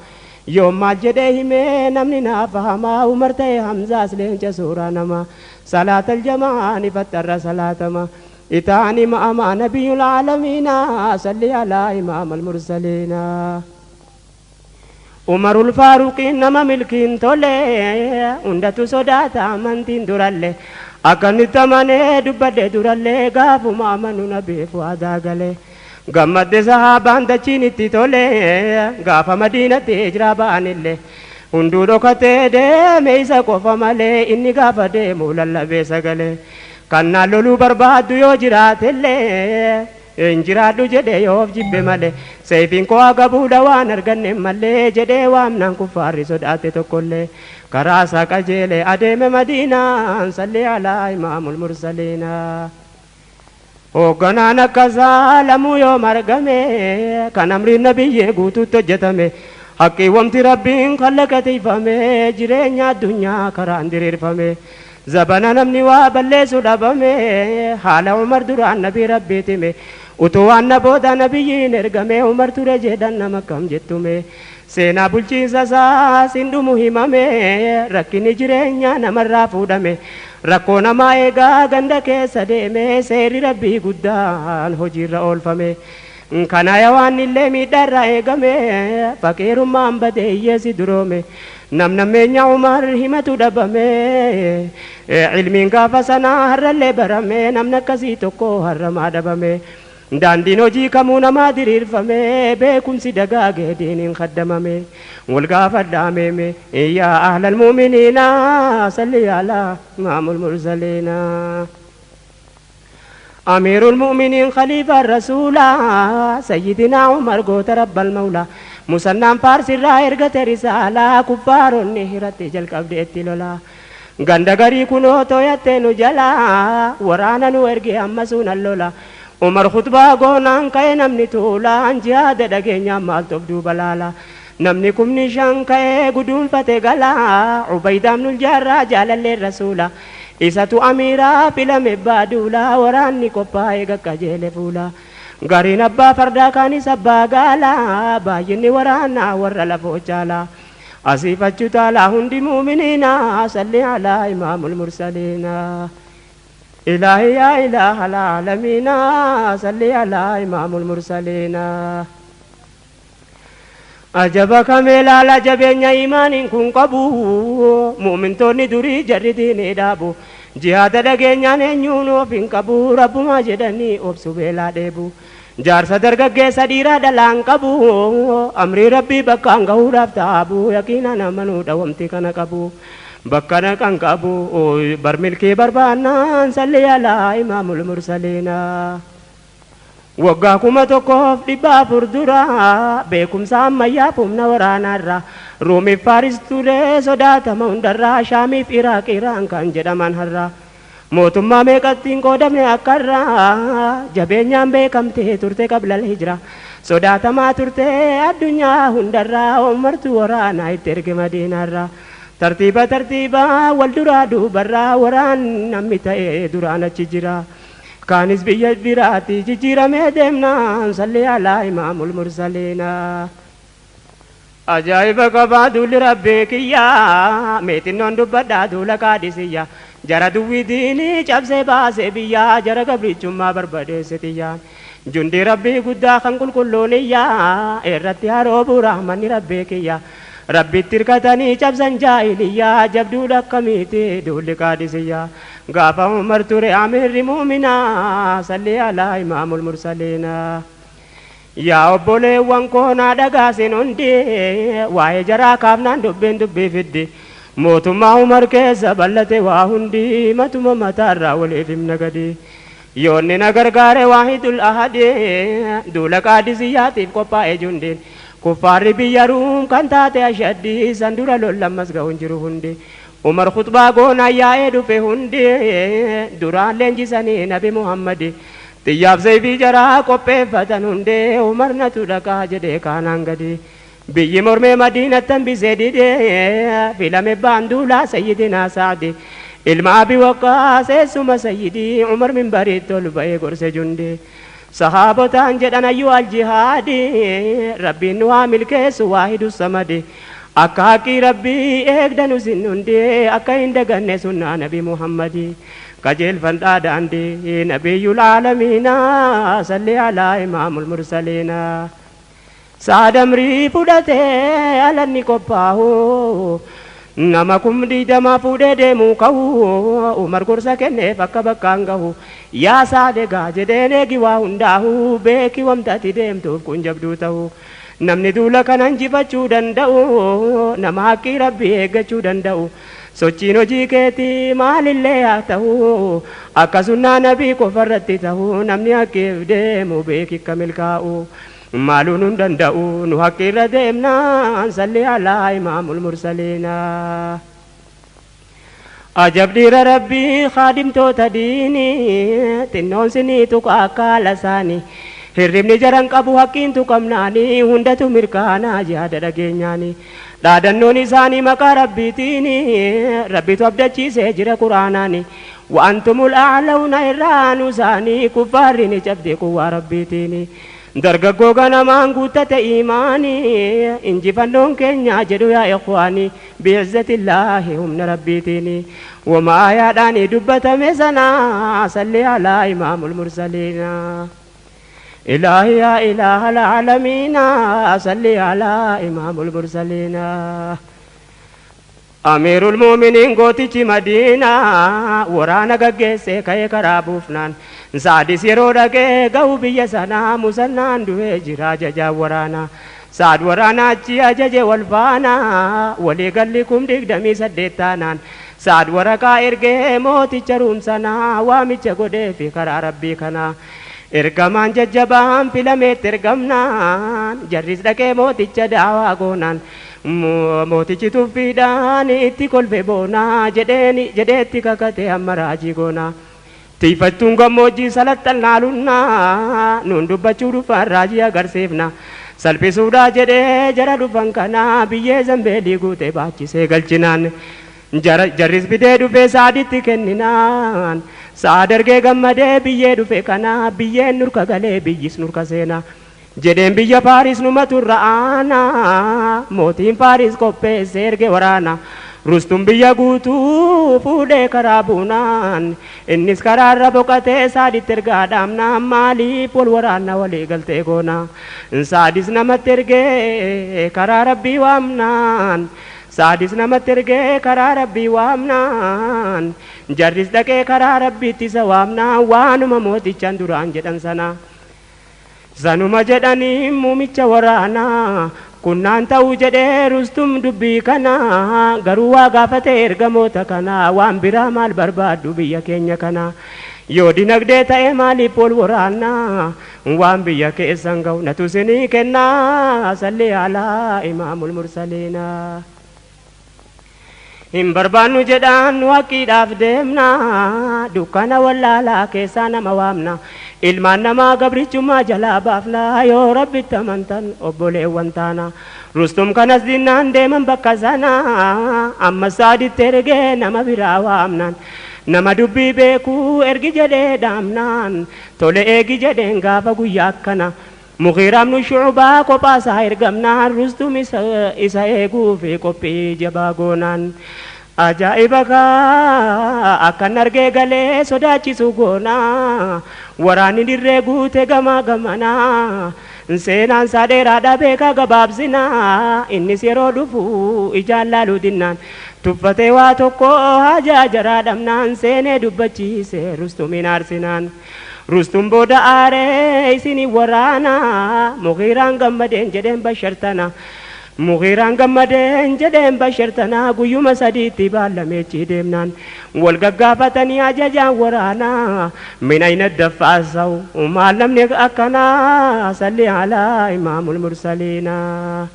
يوم ما جده me namni na fahama Umar ta'e Hamzaas leenca suuraa nama salaatal jama'a ni fattarra salaatama Itaani ma'amaa nabiyyul aalamiina salli alaa imaamal mursaliina. Umarul Faaruqiin nama milkiin tole hundatu sodaata amantiin duralle akkanitti amanee dubbadhe durallee gaafuma amanu nabiif waadaa gale. Gammadde sahaabaan dachiin itti tole gaafa Madiinatti hijiraa ba'anillee hunduu dhokatee deeme isa qofa malee inni gaafa deemu lallabee sagalee. Kannaan loluu barbaaddu yoo jiraatellee hin jiraadhu jedhee yoo of jibbe malee seefiin koo agabuudha waan arganne malee jedhee waamnaan kuffaarri sodaate tokkollee karaa isaa qajeele adeeme Madiinaan salli alaa imaamul mursaliinaa. Hoogganaan akkasaa lamuu yoom argame kan amriin nabiyyee guutuutti hojjetame haqqii wamti rabbiin kallaqateeffame jireenya addunyaa karaan diriirfame zabana namni waa balleessu dhabame haala Umar duraan nabii rabbiitime utuu waan na booda nabiyyiin ergame Umar ture jedhan nama akkam jettume seenaa bulchiinsa isaa sin dhumu himame rakkinni jireenya namarraa fuudhame rakkoo namaa eegaa ganda keessa deeme seerri rabbii guddaan hojiirra oolfame. Kana waan illee miidhaarraa eegame faqiirummaan badee hiyyeessi duroome namnammeenya Umar himatu dhabame ilmiin gaafa sanaa har'allee barame namni akkasii tokko har'amaa dhabame. Daandiin hojii kamuu namaa diriirfame beekumsi dagaagee diiniin kaddamame wal gaafadhaa yaa ahlal mu'miniina salli alaa imaamul mursaliina. أمير المؤمنين خليفة الرسول سيدنا عمر قوت رب المولى مسنن فارس الرائر قت رسالة كفار النهرة جل قبل لولا غند غري كنو تويتن جلا ورانا نورجي أمسون اللولا عمر خطبة قونان كاي نمني تولا جهاد دغنيا مال تبدو بلالا نمني كم نشان كاي قدوم فتغلا عبيدة من الجراح جلال الرسول isatu amiraa filame baaduula waraanni qophaa'e qaqqajeele fuula gariin abbaa fardaa kaanis abbaa gaalaa baay'inni waraanaa warra lafoo caalaa asiifachu taalaa hundi muuminiina salli alaa imaamul mursaliina. Ilaahi yaa ilaaha alaalamiina salli alaa imaamul mursaliina. Ajaba kameelaala jabeenya imaaniin kun qabu mu'mintoonni durii jarri diinii dhaabu jihaada dhageenyaan eenyuun of hin qabu rabbumaa jedhanii obsu beelaa dheebu jaarsa dargaggeessa dhiiraa dhalaan qabu amrii rabbii bakkaan gahuudhaaf taabu yaqiinaan amanuudha wamti kana qabu bakka naqan qabu barmilkii barbaannaan salli alaa imaamul mursaliina. Waggaa 1400 dura beekumsa ammayyaaf humna waraanaarra Ruumiif Faaris ture sodaatama hundarraa Shaamiif Iraaq Iraan kan jedhaman har'a mootummaa meeqattiin qoodamne akkarraa jabeenyaan beekamtee turte qablal hijra sodaatamaa turte addunyaa hundarraa umartu waraanaa itti erge Madiinaarraa tartiiba tartiiba wal duraa duubarraa waraan namni ta'ee duraan achi jira. Kaanis biyya biraatti jijjiiramee deemnaan salli alaa imaamul mursaliina. Ajaa'iba qabaa duulli rabbii kiyyaa meetinnoon dubbadhaa duula qaadisiyyaa jara duwwii diinii cabsee baasee biyyaa jara gabrichummaa barbadeesse xiyyaan jundi rabbii guddaa kan qulqulluun iyyaa irratti haroo rahmanni rabbii kiyyaa rabbitti hirkatanii cabsan jaahiliyyaa jabduudha akkamiiti duulli qaadisiyyaa gaafa Umar ture amiirri muuminaa salli alaa imaamul mursaliina. Yaa obboleewwan koonaa dhagaasin hundi waa'ee jaraa kaafnaan dubbiin dubbii fiddi mootummaa Umar keessa bal'ate waa hundi matuma mataarraa waliif himna gadi yoonni na gargaare waahidul ahadi duula qaadisiyyaatiif qophaa'e jundiin kuffaarri biyya Ruum kan taate ashaddi san dura lollammas ga'uun jiru hundi Umar khutbaa goonaa yaa'ee dhufe hundi duraan leenjisanii nabi Muhammadi xiyyaaf zaybii jaraa qopheeffatan hundee Umar natu dhaqaa jedhee kaanaan gadi biyyi mormee Madiinatti hambisee didee filame baanduulaa sayyidinaa Saadi ilma Abi Waqqaas eessuma sayyidii Umar minbariitti ol ba'ee gorse jundi sahaabotaan jedhan ayyuu aljihaadi rabbiin nu haa milkeessu waahidu samadi akka haqqii rabbii eegdanu sin hundee akka hin daganne sunnaa nabi Muhammadi. Qajeelfadhaa daandii nabiyyul aalamiinaa salli alaa imaamul mursaliinaa. Saadamrii fudhatee alanni qophaa'u nama 20,000 fuudhee deemuu ka'u Umar gorsa kenneef akka bakkaan gahu yaa saadegaa jedheen eegi waa hundaahu beeki wamtati deemtuuf kun jabduu ta'u namni duula kana injifachuu danda'u nama haqqii rabbii eeggachuu danda'u sochiin hojii keetii maalillee haa ta'u akka sunnaa nabii qofarratti ta'u namni haqqiif deemu beeki akka milkaa'u. Maaluun hin danda'u nu haqqirra deemnaan salli alaa imaamul mursaliinaa. Ajab dhiira rabbii kaadimtoota diinii xinnoon sinii tuqa akka haala isaanii hirribni jaran qabu haqqiin tuqamnaanii hundatu mirkaanaa yaada dhageenyaanii dhaadannoon isaanii maqaa rabbiitiin rabbitu abdachiisee jira quraanaanii wa'antumul a'lawna irraanu isaanii kuffaarri ni cabde quwwaa rabbiitiin. Dargaggoo ganamaan guuttate iimaanii injifannoon keenya jedhu yaa ikhwaanii bi'izzatillaahi humna rabbiitiin wama aayaadhaan dubbatame sana salli alaa imaamul mursaliinaa. Ilaahi yaa ilaaha alaalamiinaa salli alaa imaamul mursaliinaa. Amiirul muuminiin gootichi Madiinaa waraana gaggeessee ka'ee karaa buufnaan Saadis yeroo dhaqee ga'u biyya sanaa musannaan du'ee jira ajajaan waraanaa. Saad waraana achi ajaje wal faana walii galli 28,000 taanaan Saad waraqaa ergee mooticha ruumsanaa waamicha godhee fi karaa rabbii kanaa. Ergamaan jajjabaan filameetti ergamnaan jarris dhaqee mooticha daawaa goonaan mootichi tuffiidhaan itti kolfe boonaa jedheetti kakate amma raajii goonaa. Tiifattuun gammoojjii salaxxannaalunnaa nuun dubbachuu dhufan raajii agarsiifna. Salphisuudhaa jedhee jara dhufan kanaa biyyee zambeelii guutee baachisee galchinaan. Jarris fidee dhufee saaditti kenninaan. Saad argee gammadee biyyee dhufe kanaa biyyeen nurka galee biyyis nurka seenaa. Jedheen biyya Paaris numatu irra aanaa mootiin Paaris qopheesse erge waraana. Rustum biyya guutuu fuudhee karaa buunaan innis karaarra boqotee saaditti ergaa dhaamnaan maaliif wal waraanna walii galtee goona. Saadis namatti ergee karaa rabbii waamnaan. Saadis namatti ergee karaa rabbii waamnaan. Jarris dhaqee karaa rabbiitti isa waamnaan waanuma mootichaan duraan jedhan sana. Sanuma jedhanii muumicha waraanaa kunnaan ta'uu jedhee Rustum dubbii kanaa garuu waa gaafate ergamoota kanaa waan biraa maal barbaaddu biyya keenya kanaa yoo dinagdee ta'e maaliif wal waraannaa waan biyya keessan ga'u natu isinii kennaa salli alaa imaamul mursaliinaa. Hin barbaannu jedhaan nu haqqiidhaaf deemna dukkana wallaalaa keessaa nama waamna ilmaan namaa gabrichummaa jalaa baafna yoo rabbitti amantan obboleewwan taana. Rustum kanas dinnaan deeman bakka sana amma saaditti ergee nama biraa waamnaan nama dubbii beekuu ergi jedhee dhaamnaan tole eegi jedheen gaafa guyyaa akkana. Mughiiraamnu shucubaa kophaasaa ergamnaan Rustum isa eeguu fi qophii jabaa goonaan. Ajaa'iba kaa akkan argee galee sodaachisu goonaa waraanni dirree guute gamaa gamanaa seenaan isaa dheeraadha beekaa gabaabsinaa innis yeroo dhufu ijaan laaluu dinnaan tuffatee waa tokko hajaa jaraa dhabnaan seenee dubbachiise Rustumiin aarsinaan. Rustum booda aaree isinii waraana Mughiiraan gammadeen jedheen bashartana. Mughiiraan gammadeen jedheen bashartana guyyuma sadiitti baallameechi deemnaan wal gaggaafatanii ajajaan waraana min ayna daffaasawu maal namni akkanaa salli alaa imaamul mursaliinaa.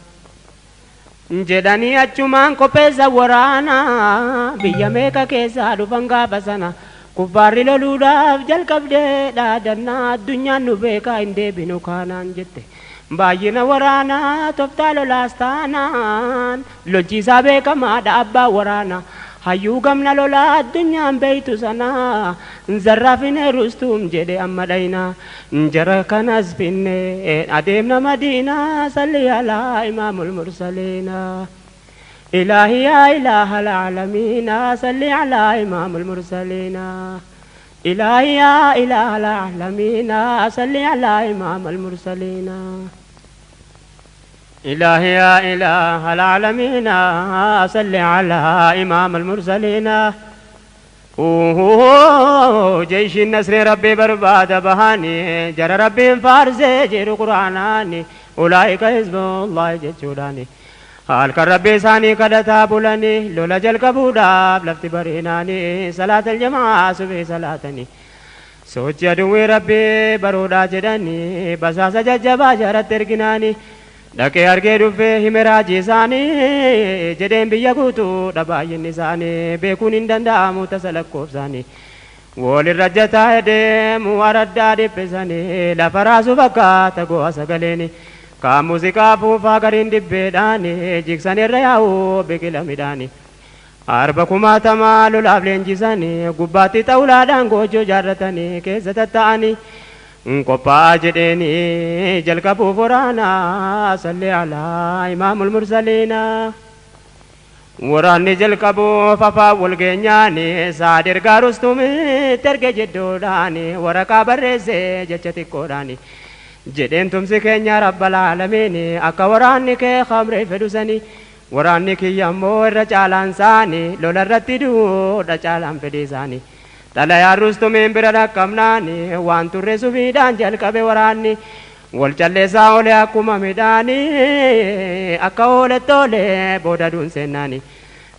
Jedhanii achumaan qopheessa waraana biyya meeqa keessaa dhufan gaafa sana. Kuffaarri loluudhaaf jalqabdee dhaadannaa addunyaan nu beekaa hin deebinu kaanaan jette. Baay'ina waraanaa tooftaa lolaas taanaan lolchiisaa beekamaadha abbaa waraanaa. Hayyuu gamna lolaa addunyaan beeytu sanaa zarraafine Rustum jedhe amma dhayinaa. Jara kanas finne adeemna Madiinaa salli alaa imaamul mursaliinaa. Ilaahi yaa ilaaha alaalamiinaa salli alaa imaamul mursaliinaa. إلهي يا إله العالمين صل على إمام المرسلين. إلهي يا إله العالمين صل على إمام المرسلين. أوه جيش النصر ربي برباد بهاني جرى ربي فارزي جير قرآناني أولئك حزب الله جتشوراني halkan Rabbii isaanii kadhataa bulanii lola jalqabuudhaaf lafti bariinaanii salaatal jamaa subii salaatanii sochii aduwwii Rabbii baruudhaa jedhanii basaasa jajjabaa jaratti erginaanii dhaqee argee dhufee hime raajii isaanii jedheen biyya guutuudha baay'inni isaanii beekuun hin danda'amu tasa lakkoofsaanii walirra jataa deemu araddaa dhiphisanii lafa raasuu fakkaata go'a sagaleeni. Kaan muuziqaa fuufaa gariin dibbeedhaani jigsan irra yaa'u biqila midhaani. Arba kumaatamaa lolaaf leenjisanii gubbaatti xawulaadhaan goojjoo jaarratanii keessa tatta'anii qophaa'aa jedheeni jalqabuuf waraanaa salli alaa imaamul mursaliinaa. Waraanni jalqabuuf afaan wal geenyaani saad ergaa rustumitti erge jeddoodhaani waraqaa barreessee jecha xiqqoodhaani. Jedheen tumsi keenya rabbal aalamiin akka waraanni kee khamree fedhusanii waraanni kiyya immoo irra caalaan isaanii lola irratti duudha caalaan fedhii isaanii. Xalayaan rustumiin bira dhaqqabnaani waan turre subiidhaan jalqabe waraanni wal calleessaa oole akkuma midhaanii akka ooletti oole booda duun seennaani.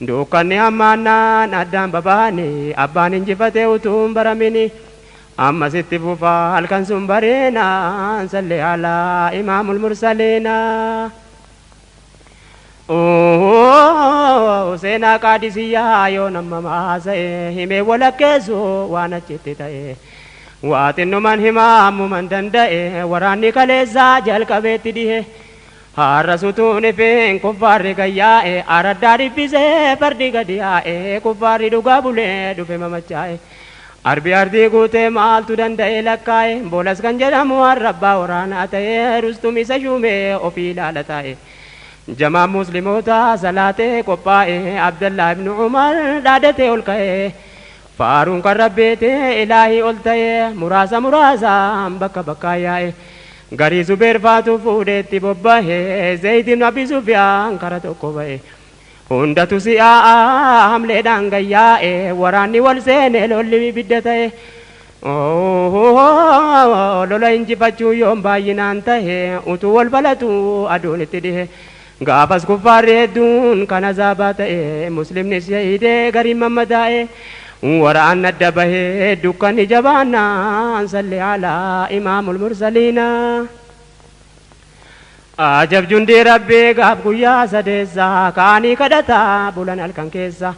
Dukkanni hammaannaan addaan babaanii abbaan injifatee utuu hin baramini. Ammasitti fufaa halkan sun bareenaan salli alaa imaamul mursaliinaa. Seenaa qaadisiyyaa yoo nama maasa'e himee walakkeessu waan achitti ta'e. Waa xinnuman himaa ammuman danda'e waraanni kaleessaa jalqabeetti dhihe. Har'a sutuun ifeen kuffaarri gayyaa'e araddaa dhibbisee fardi gadi yaa'e kuffaarri dhugaa bulee dhufe mamachaa'e. Arbi ardii guutee maaltu danda'e lakkaa'e boolas kan jedhamu harrabbaa waraanaa ta'e rustum isa shuumee ofii ilaala taa'e. Jamaan musliimoota salaatee qophaa'e Abdallaa ibnu Umar dhaadatee ol ka'e. Faaruun kan rabbeetee ilaahii ol ta'e muraasa muraasaan bakka bakkaa yaa'e. Garii Zubeer faatu fuudheetti bobba'e Zayd ibnu Abi Sufyaan kara tokko ba'e. Hundatu si'aa hamleedhaan gayyaa'e waraanni wal seene lolli ibidda ta'e. Lola injifachuu yoom baay'inaan ta'e utuu wal balatu aduun itti dhihe. Gaafas kuffaarri hedduun kan azaabaa ta'e muslimni shahiidee gariin mammadaa'e. Waraan adda bahee dukkanni jabaannaan salli alaa imaamul mursaliinaa. Ajab jundii Rabbii gaaf guyyaa sadeessaa kaanii kadhataa bulan halkan keessa.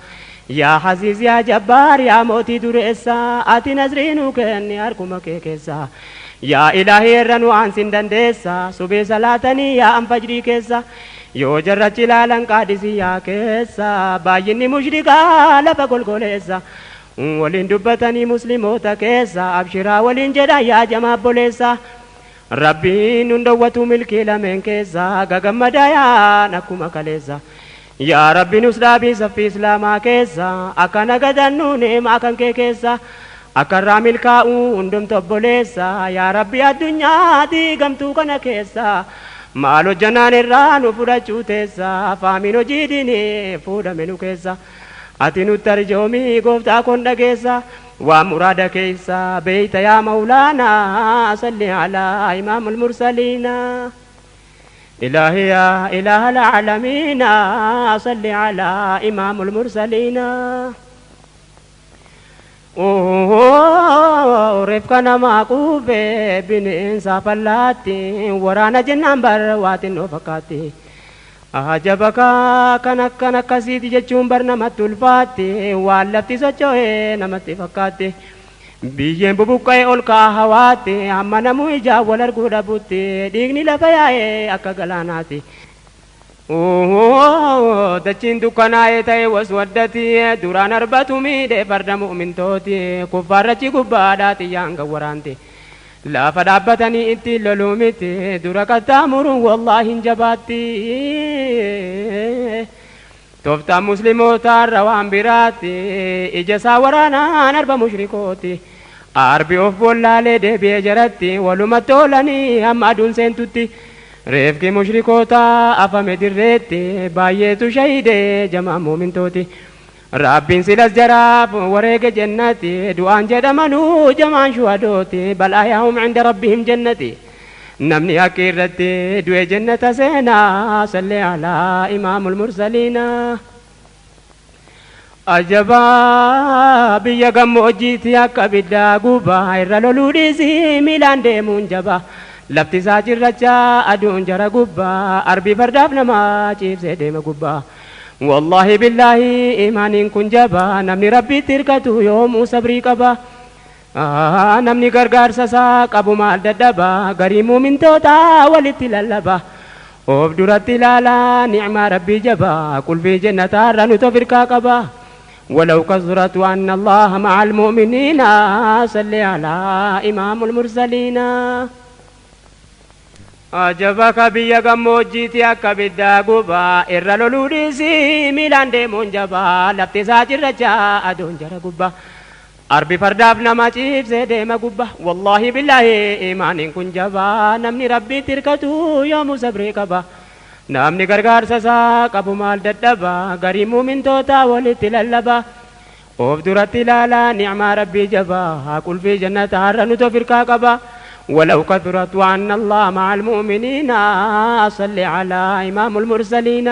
Yaa Aziiz yaa Jabbaar yaa mootii dureessaa ati nasrii nuu kenni harkuma kee keessa. Yaa Ilaahii irra nu aansin dandeessa subii salaatanii yaa anfajrii keessa. Yoo jarrachi ilaalan qaadisiyyaa keessa baay'inni mushrikaa lafa golgoleessa. Waliin dubbatanii musliimoota keessa abshiraa waliin jedhan yaa jamaa obboleessa. Rabbiin nun dawwatu milkii lameen keessa gagammadaa yaan akkuma kaleessa. Yaa Rabbi nus dhaabii saffii islaamaa keessa akka nagadannu neemaa kan kee keessa. Akka irraa milkaa'u hundumtu obboleessa yaa Rabbi addunyaa diigamtuu kana keessa. Maal hojjannaan irraa nu fudhachuu teessa faamiin hojii diinee fuudhame nu keessa. Ati nutti arjoomii gooftaa kon dhageessa. Waa muraada keessa beeyta yaa mawlaanaa salli alaa imaamul mursaliinaa. إلهي يا إله العالمين صل على إمام المرسلين. رفقنا ما قوفي بنين سافلاتي ورانا جنان برواتي نوفقاتي. أعجبك كان كان كسيدي جتشون برنامة تلفاتي واللفتي سوچوه نمتي فكاتي. Biyyeen bubuqqa'ee ol ka'a hawaatti amma namuu ijaa wal arguu dhabutti dhiigni lafa yaa'ee akka galaanaati. Dachiin dukkanaa'ee ta'e waswaddati duraan arbatu miidhee farda mu'mintooti kuffaarrachi gubbaadhaa xiyyaan gawwaraanti. Lafa dhaabbatanii ittiin loluu miti dura qaxxaamuruun wallaahi hin jabaatti. Tooftaan muslimootaarra waan biraatti ija isaa waraanaan arba mushrikooti. Arbi of bollaalee deebi'ee jaratti walumatti oolanii hamma aduun seentutti. Reefki mushrikoota afame dirreetti baay'eetu shahidee jamaa muumintooti. Rabbiin silas jaraaf wareege jannati du'aan jedhamanuu jamaan shuhadooti bal ahyaahum cinda rabbihim jannati. Namni haqqi irratti du'e jannata seenaa salli alaa imaamul mursaliinaa. Ajabaa biyya gammoojjiitti akka abiddaa gubaa irra loluu dhiisii miilaan deemuun jabaa. Lafti isaa cirracha aduun jara gubbaa arbi fardaaf namaa ciibsee deema gubbaa. Wallaahi billaahi imaaniin kun jabaa namni rabbitti hirkatu yoomuu sabrii qaba. Namni gargaarsa isaa qabu maal dadhaba garii muumintootaa walitti lallaba. Of duratti ilaalaa ni'maa rabbii jabaa qulfii jannataarra nuti of hirkaa qaba. ولو كثرت وأن الله مع المؤمنين صل على إمام المرسلين. Ajabaka biyya gammoojjiitti akka abiddaa gubaa irra loluu dhiisii miilaan deemuun jabaa lafti isaa cirracha aduun jara gubbaa. Arbi fardaaf nama ciibsee deema gubbaa. Wallaahi billaahi imaaniin kun jabaa namni rabbiitti hirkatu yoomuu sabrii qaba. Namni gargaarsa isaa qabu maal dadhaba garii muumintootaa walitti lallaba. Of duratti ilaalaa ni'maa rabbii jabaa qulfii jannata har'a nuti of hirkaa qaba. ولو كثرت وأن الله مع المؤمنين صل على إمام المرسلين.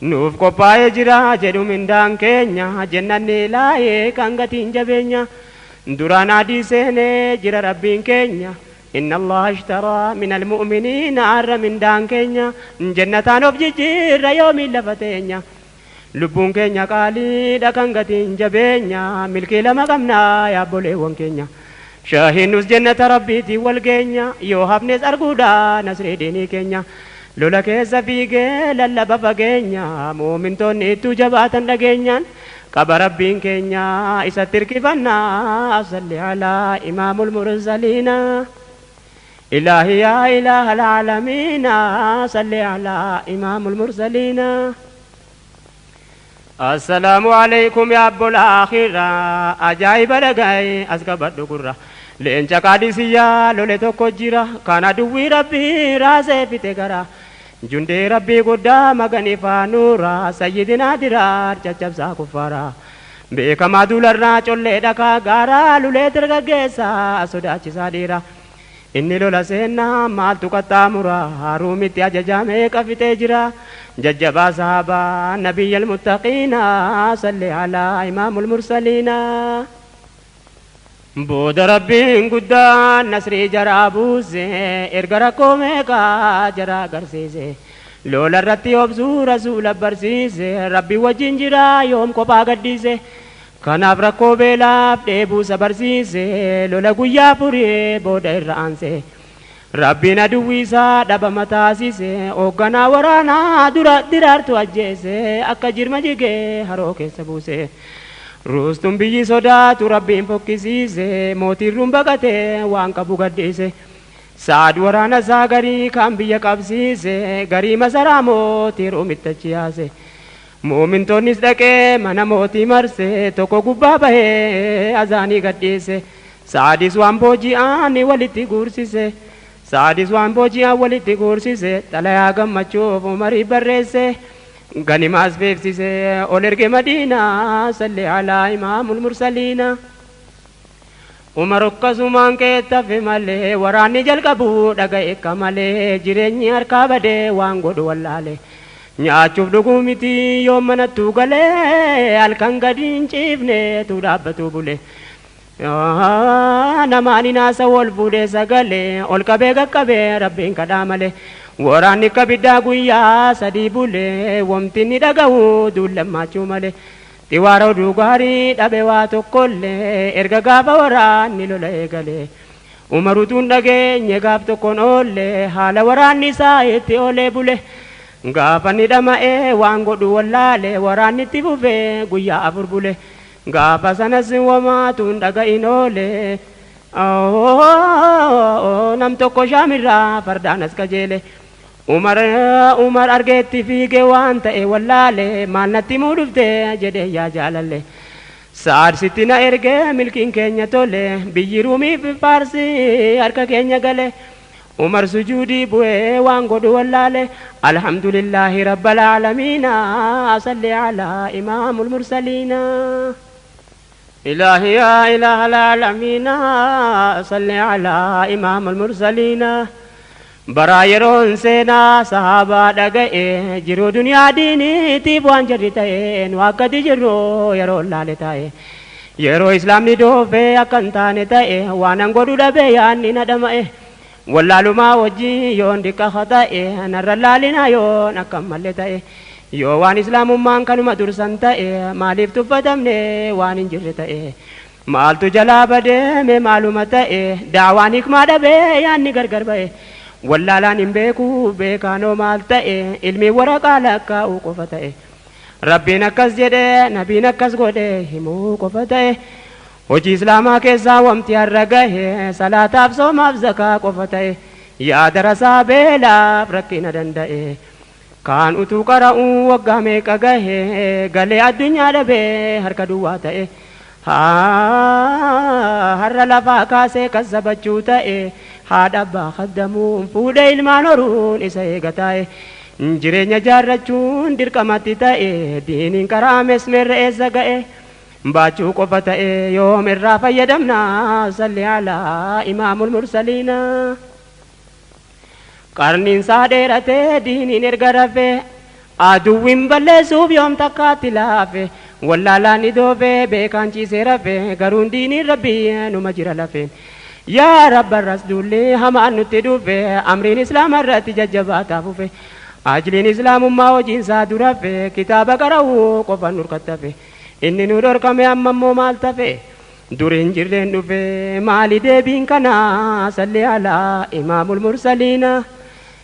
Nuuf qophaa'ee jira jedhu mindaan keenya jennanni laayee kan gatiin jabeenya duraan adii seenee jira rabbiin keenya. إن الله اشترى من المؤمنين har'a mindaan keenya jannataan of jijjiirra yoomiin lafa teenya. Lubbuun keenya qaaliidha kan gatiin jabeenya milkii lama qabnaa yaabboleewwan keenya. Shahinnus jannata rabbiitiin wal geenya yoo hafnes arguudha nasrii diinii keenya. Lola keessa fiigee lallaba fageenya muumintoonni ittuu jabaatan dhageenyaan qaba rabbiin keenya isatti hirkifannaa salli alaa imaamul mursaliina. إلهي يا إله العالمين صل على إمام المرسلين. السلام عليكم يا أبو الآخرة أجايب لقاي أسكبت قرة Leenca qaadisiyyaa lole tokko jira kan aduwwii rabbii raasee fite gara. Jundee rabbii guddaa maganiifaa nuura sayyidinaa diraar caccabsaa kuffaara. Beekamaa dularraa collee dhakaa gaaraa lulee dargaggeessaa sodaachisaa dhiira. Inni lola seennaa maaltu qaxxaamura haruumitti ajajamee qafitee jira. Jajjabaa sahabaa nabiyyal muttaqiina salli alaa imaamul mursaliina. Booda rabbiin guddaan nasrii jaraa buuse erga rakkoo meeqaa jaraa agarsiise. Lola irratti obsuu rasuula barsiise rabbi wajjin jira yoom kophaa gadhiise. Kanaaf rakkoo beelaaf dheebuusa barsiise lola guyyaa furee booda irra aanse. Rabbiin aduwwii isaa dhabama taasise hoogganaa waraanaa dura diraartu ajjeese akka jirma jigee haroo keessa buuse. Ruustuun biyyi sodaatu rabbiin fokkisiise mootiin ruun baqatee waan qabu gadhiise. Saad waraana isaa garii kan biyya qabsiise garii masaraa mootii ruumitti achi yaase. Muumintoonnis dhaqee mana mootii marse tokko gubbaa bahee azaanii gadhiise. Saadis waan booji'aan walitti guursise. Saadis waan booji'aan walitti guursise xalayaa gammachuuf umarii barreesse. Ganimaas beeksise ol erge madiinaa salli alaa imaamul mursaliina. Umar akkasumaan keettafe malee waraanni jalqabu dhaga'e akka malee jireenyi harkaa badee waan godhu wallaale. Nyaachuuf dhuguu miti yoo manattuu galee halkan gadi hin ciifne tu dhaabbatu bule. Namaan hinaasa wal fuudhee sagalee ol qabee qaqqabee rabbiin kadhaa malee. Waraanni akka biddaa guyyaa sadii bulee wamti inni dhaga'u duullammaachuu malee. Xiwaara oduu gaarii dhabe waa tokkollee erga gaafa waraanni lola eegalee. Umar utuun dhageenye gaaf tokkoon oollee haala waraanni isaa itti oolee bule. Gaafa ni dhama'ee waan godhu wallaale waraanni itti fufee guyyaa afur bule. Gaafa sanas wamaatuun dhaga'in oole. Nam tokko shaamirraa fardaan as qajeele. Umar Umar argeetti fiigee waan ta'e wallaale maal natti himuu dhufte jedhee yaa jaalalle. Saarsitti na ergee milkiin keenya tole, biyyi Ruumiif Faarsi harka keenya gale. Umar sujuudii bu'ee waan godhu wallaale. Alhamdulillaahi rabbal aalamiina, salli alaa imaamul mursaliina. Ilaahi yaa ilaahal aalamiina, salli alaa imaamul mursaliina. Baraa yeroon seenaa sahaabaa dhaga'e, jiruu duniyaa diiniitiif waan jarri ta'e, nu akkati jirru yeroo laale ta'e. Yeroo islaamni doofee akka hin taane ta'e, waan an godhu dhabee yaanni na dhama'e. Wallaalumaa wajjin yoon diqqa ta'e, narra laalina yoon akka malle ta'e. Yoo waan islaamummaan kanuma dursan ta'e, maaliif tuffatamne waan hin jirre ta'e? Maaltu jalaa badeeme, maaluma ta'e? Daawaan hikmaa dhabee yaanni gargar ba'e. Wallaalaan hin beeku, beekaanoo maal ta'e? Ilmi waraqaa lakkaa'uu qofa ta'e. Rabbiin akkas jedhe, nabiin akkas godhe himuu qofa ta'e. Hojii islaamaa keessaa wamti har'a gahe salaataaf, soomaaf, zakaa qofa ta'e. Yaa darasaa beelaaf rakkina danda'e. Kaan utuu qara'uu waggaa meeqa gahe, galee addunyaa dhabee harka duwwaa ta'e. Har'a lafaa kaasee kassabachuu ta'e, haadha abbaa khaddamuun, fuudhee ilmaan horuun isa eega taa'e. Jireenya jaarrachuun dirqamatti ta'e, diiniin karaames meerra eessa ga'e? Baachuu qofa ta'e, yoom irraa fayyadamna? Salli alaa imaamul mursaliina. Qarniin isaa dheeratee diiniin erga rafee, aduwwiin balleessuuf yoom takkaatti laafe. Wallaalaan ni doofee, beekaan ciisee rafe, garuun diiniin rabbii numa jira lafeen. Yaa rabbarras duulli hamaan nutti dhufe, amriin islaama irratti jajjabaataa fufe. Ajliin islaamummaa hojiinsaa durafe, kitaaba qara'uu qofan nurkattafe. Inni nu dhorkame, amma immoo maal tafe? Duriin jirreen dhufe, maali deebiin kana? Salli alaa imaamul mursaliina.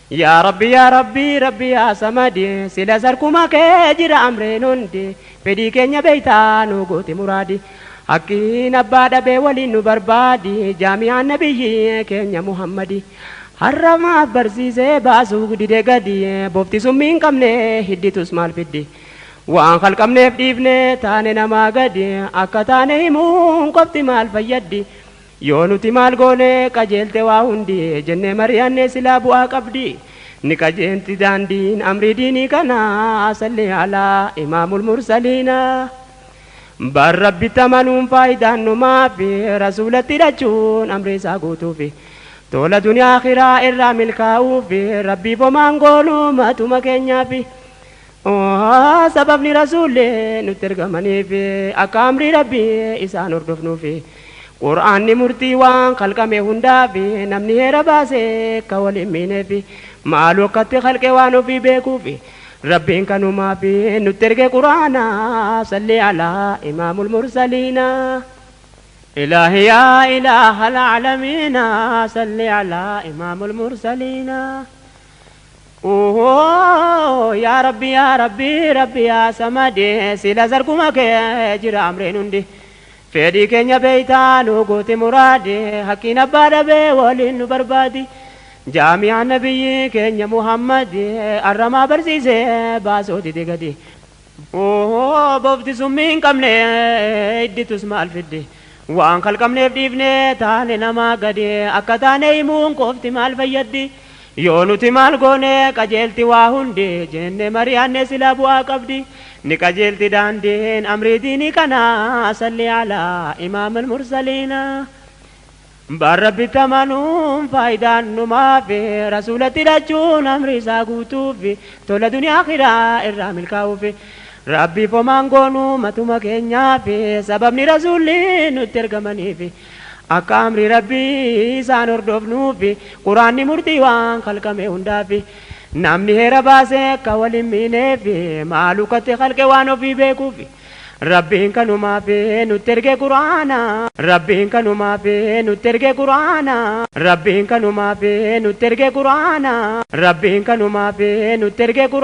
Yaa Rabbi, yaa Rabbi, Rabbi yaa Samadi, sila sarkuma kee jira amreen hundi. Fedhii keenya beeytaa, nu gooti muraadi. Hakkiin abbaa dhabee waliin nu barbaadi. Jaamiyaan nabiyyi keenya Muhammadi har'a maaf barsiisee baasuu dide gadi? Bofti summii hin qabne hidditus maal fiddi? Waan kalqabneef dhiifne taane namaa gadi. Akka taane himuun qofti maal fayyaddi? Yoo nuti maal goone qajeelte waa hundi jennee mari'anne, silaa bu'aa qabdi. Ni qajeelti daandiin amrii diinii kana. Salli alaa imaamul mursaliina. Bar rabbitti amanuun faayidaan numaafi, rasuulatti hidhachuun amrii isaa guutuufi, tola duniyaa akhiraa irraa milkaa'uufi. Rabbiif homaan goonuu matuma keenyaafi. Sababni rasuullee nutti ergamaniif akka amrii rabbii isaan hordofnuufi. Qur'aanni murtii waan kalqame hundaafi, namni heera baasee akka wal hin miineefi, maaluu akkatti kalqe waan ofii beekuufi. Rabbiin kanumaafi nutti erge qur'aana. Salli alaa imaamul mursaliina. إلهي يا إله العالمين، صل على إمام المرسلين. أوه يا ربي، يا ربي، ربي يا سمدي، sila sarkuma kee jira amreen hundi. Fedhii keenya beeytaa, nu gooti muraadi. Hakkiin abbaa dhabee waliin nu barbaadi. Jaamiyaan nabiyyi keenya Muhammadi arramaa barsiisee baasoo dide gadi? Oo bofti summii hin qabne idditus maal fiddi? Waan kalqabneef dhiifne taane namaa gadi. Akka taane himuun qofti maal fayyaddi? Yoo nuti maal goone qajeelti waa hundi jenne mari'anne, sila bu'aa qabdi. Ni qajeelti daandiin amrii diinii kana. Salli alaa imaam mursaliina. Bar rabbitti amanuun faayidaan numaafi, rasuulatti hidhachuun amri isaa guutuufi, tola duniyaa akhiraa irraa milkaa'uufi. Rabbiif homaan goonuu matuma keenyaafi. Sababni rasuulli nutti ergamaniifi akka amri rabbii isaan hordofnuufi. Quraanni murtii waan kalqame hundaafi, namni heera baasee akka wal hin miineefi, maaluu katti kalqe waan ofii beekuufi. Rabbiin kanumaafi nutti erge quraana. Rabbiin kanumaafi nutti erge quraana. Rabbiin kanumaafi nutti erge quraana. Rabbiin kanumaafi nutti erge quraana.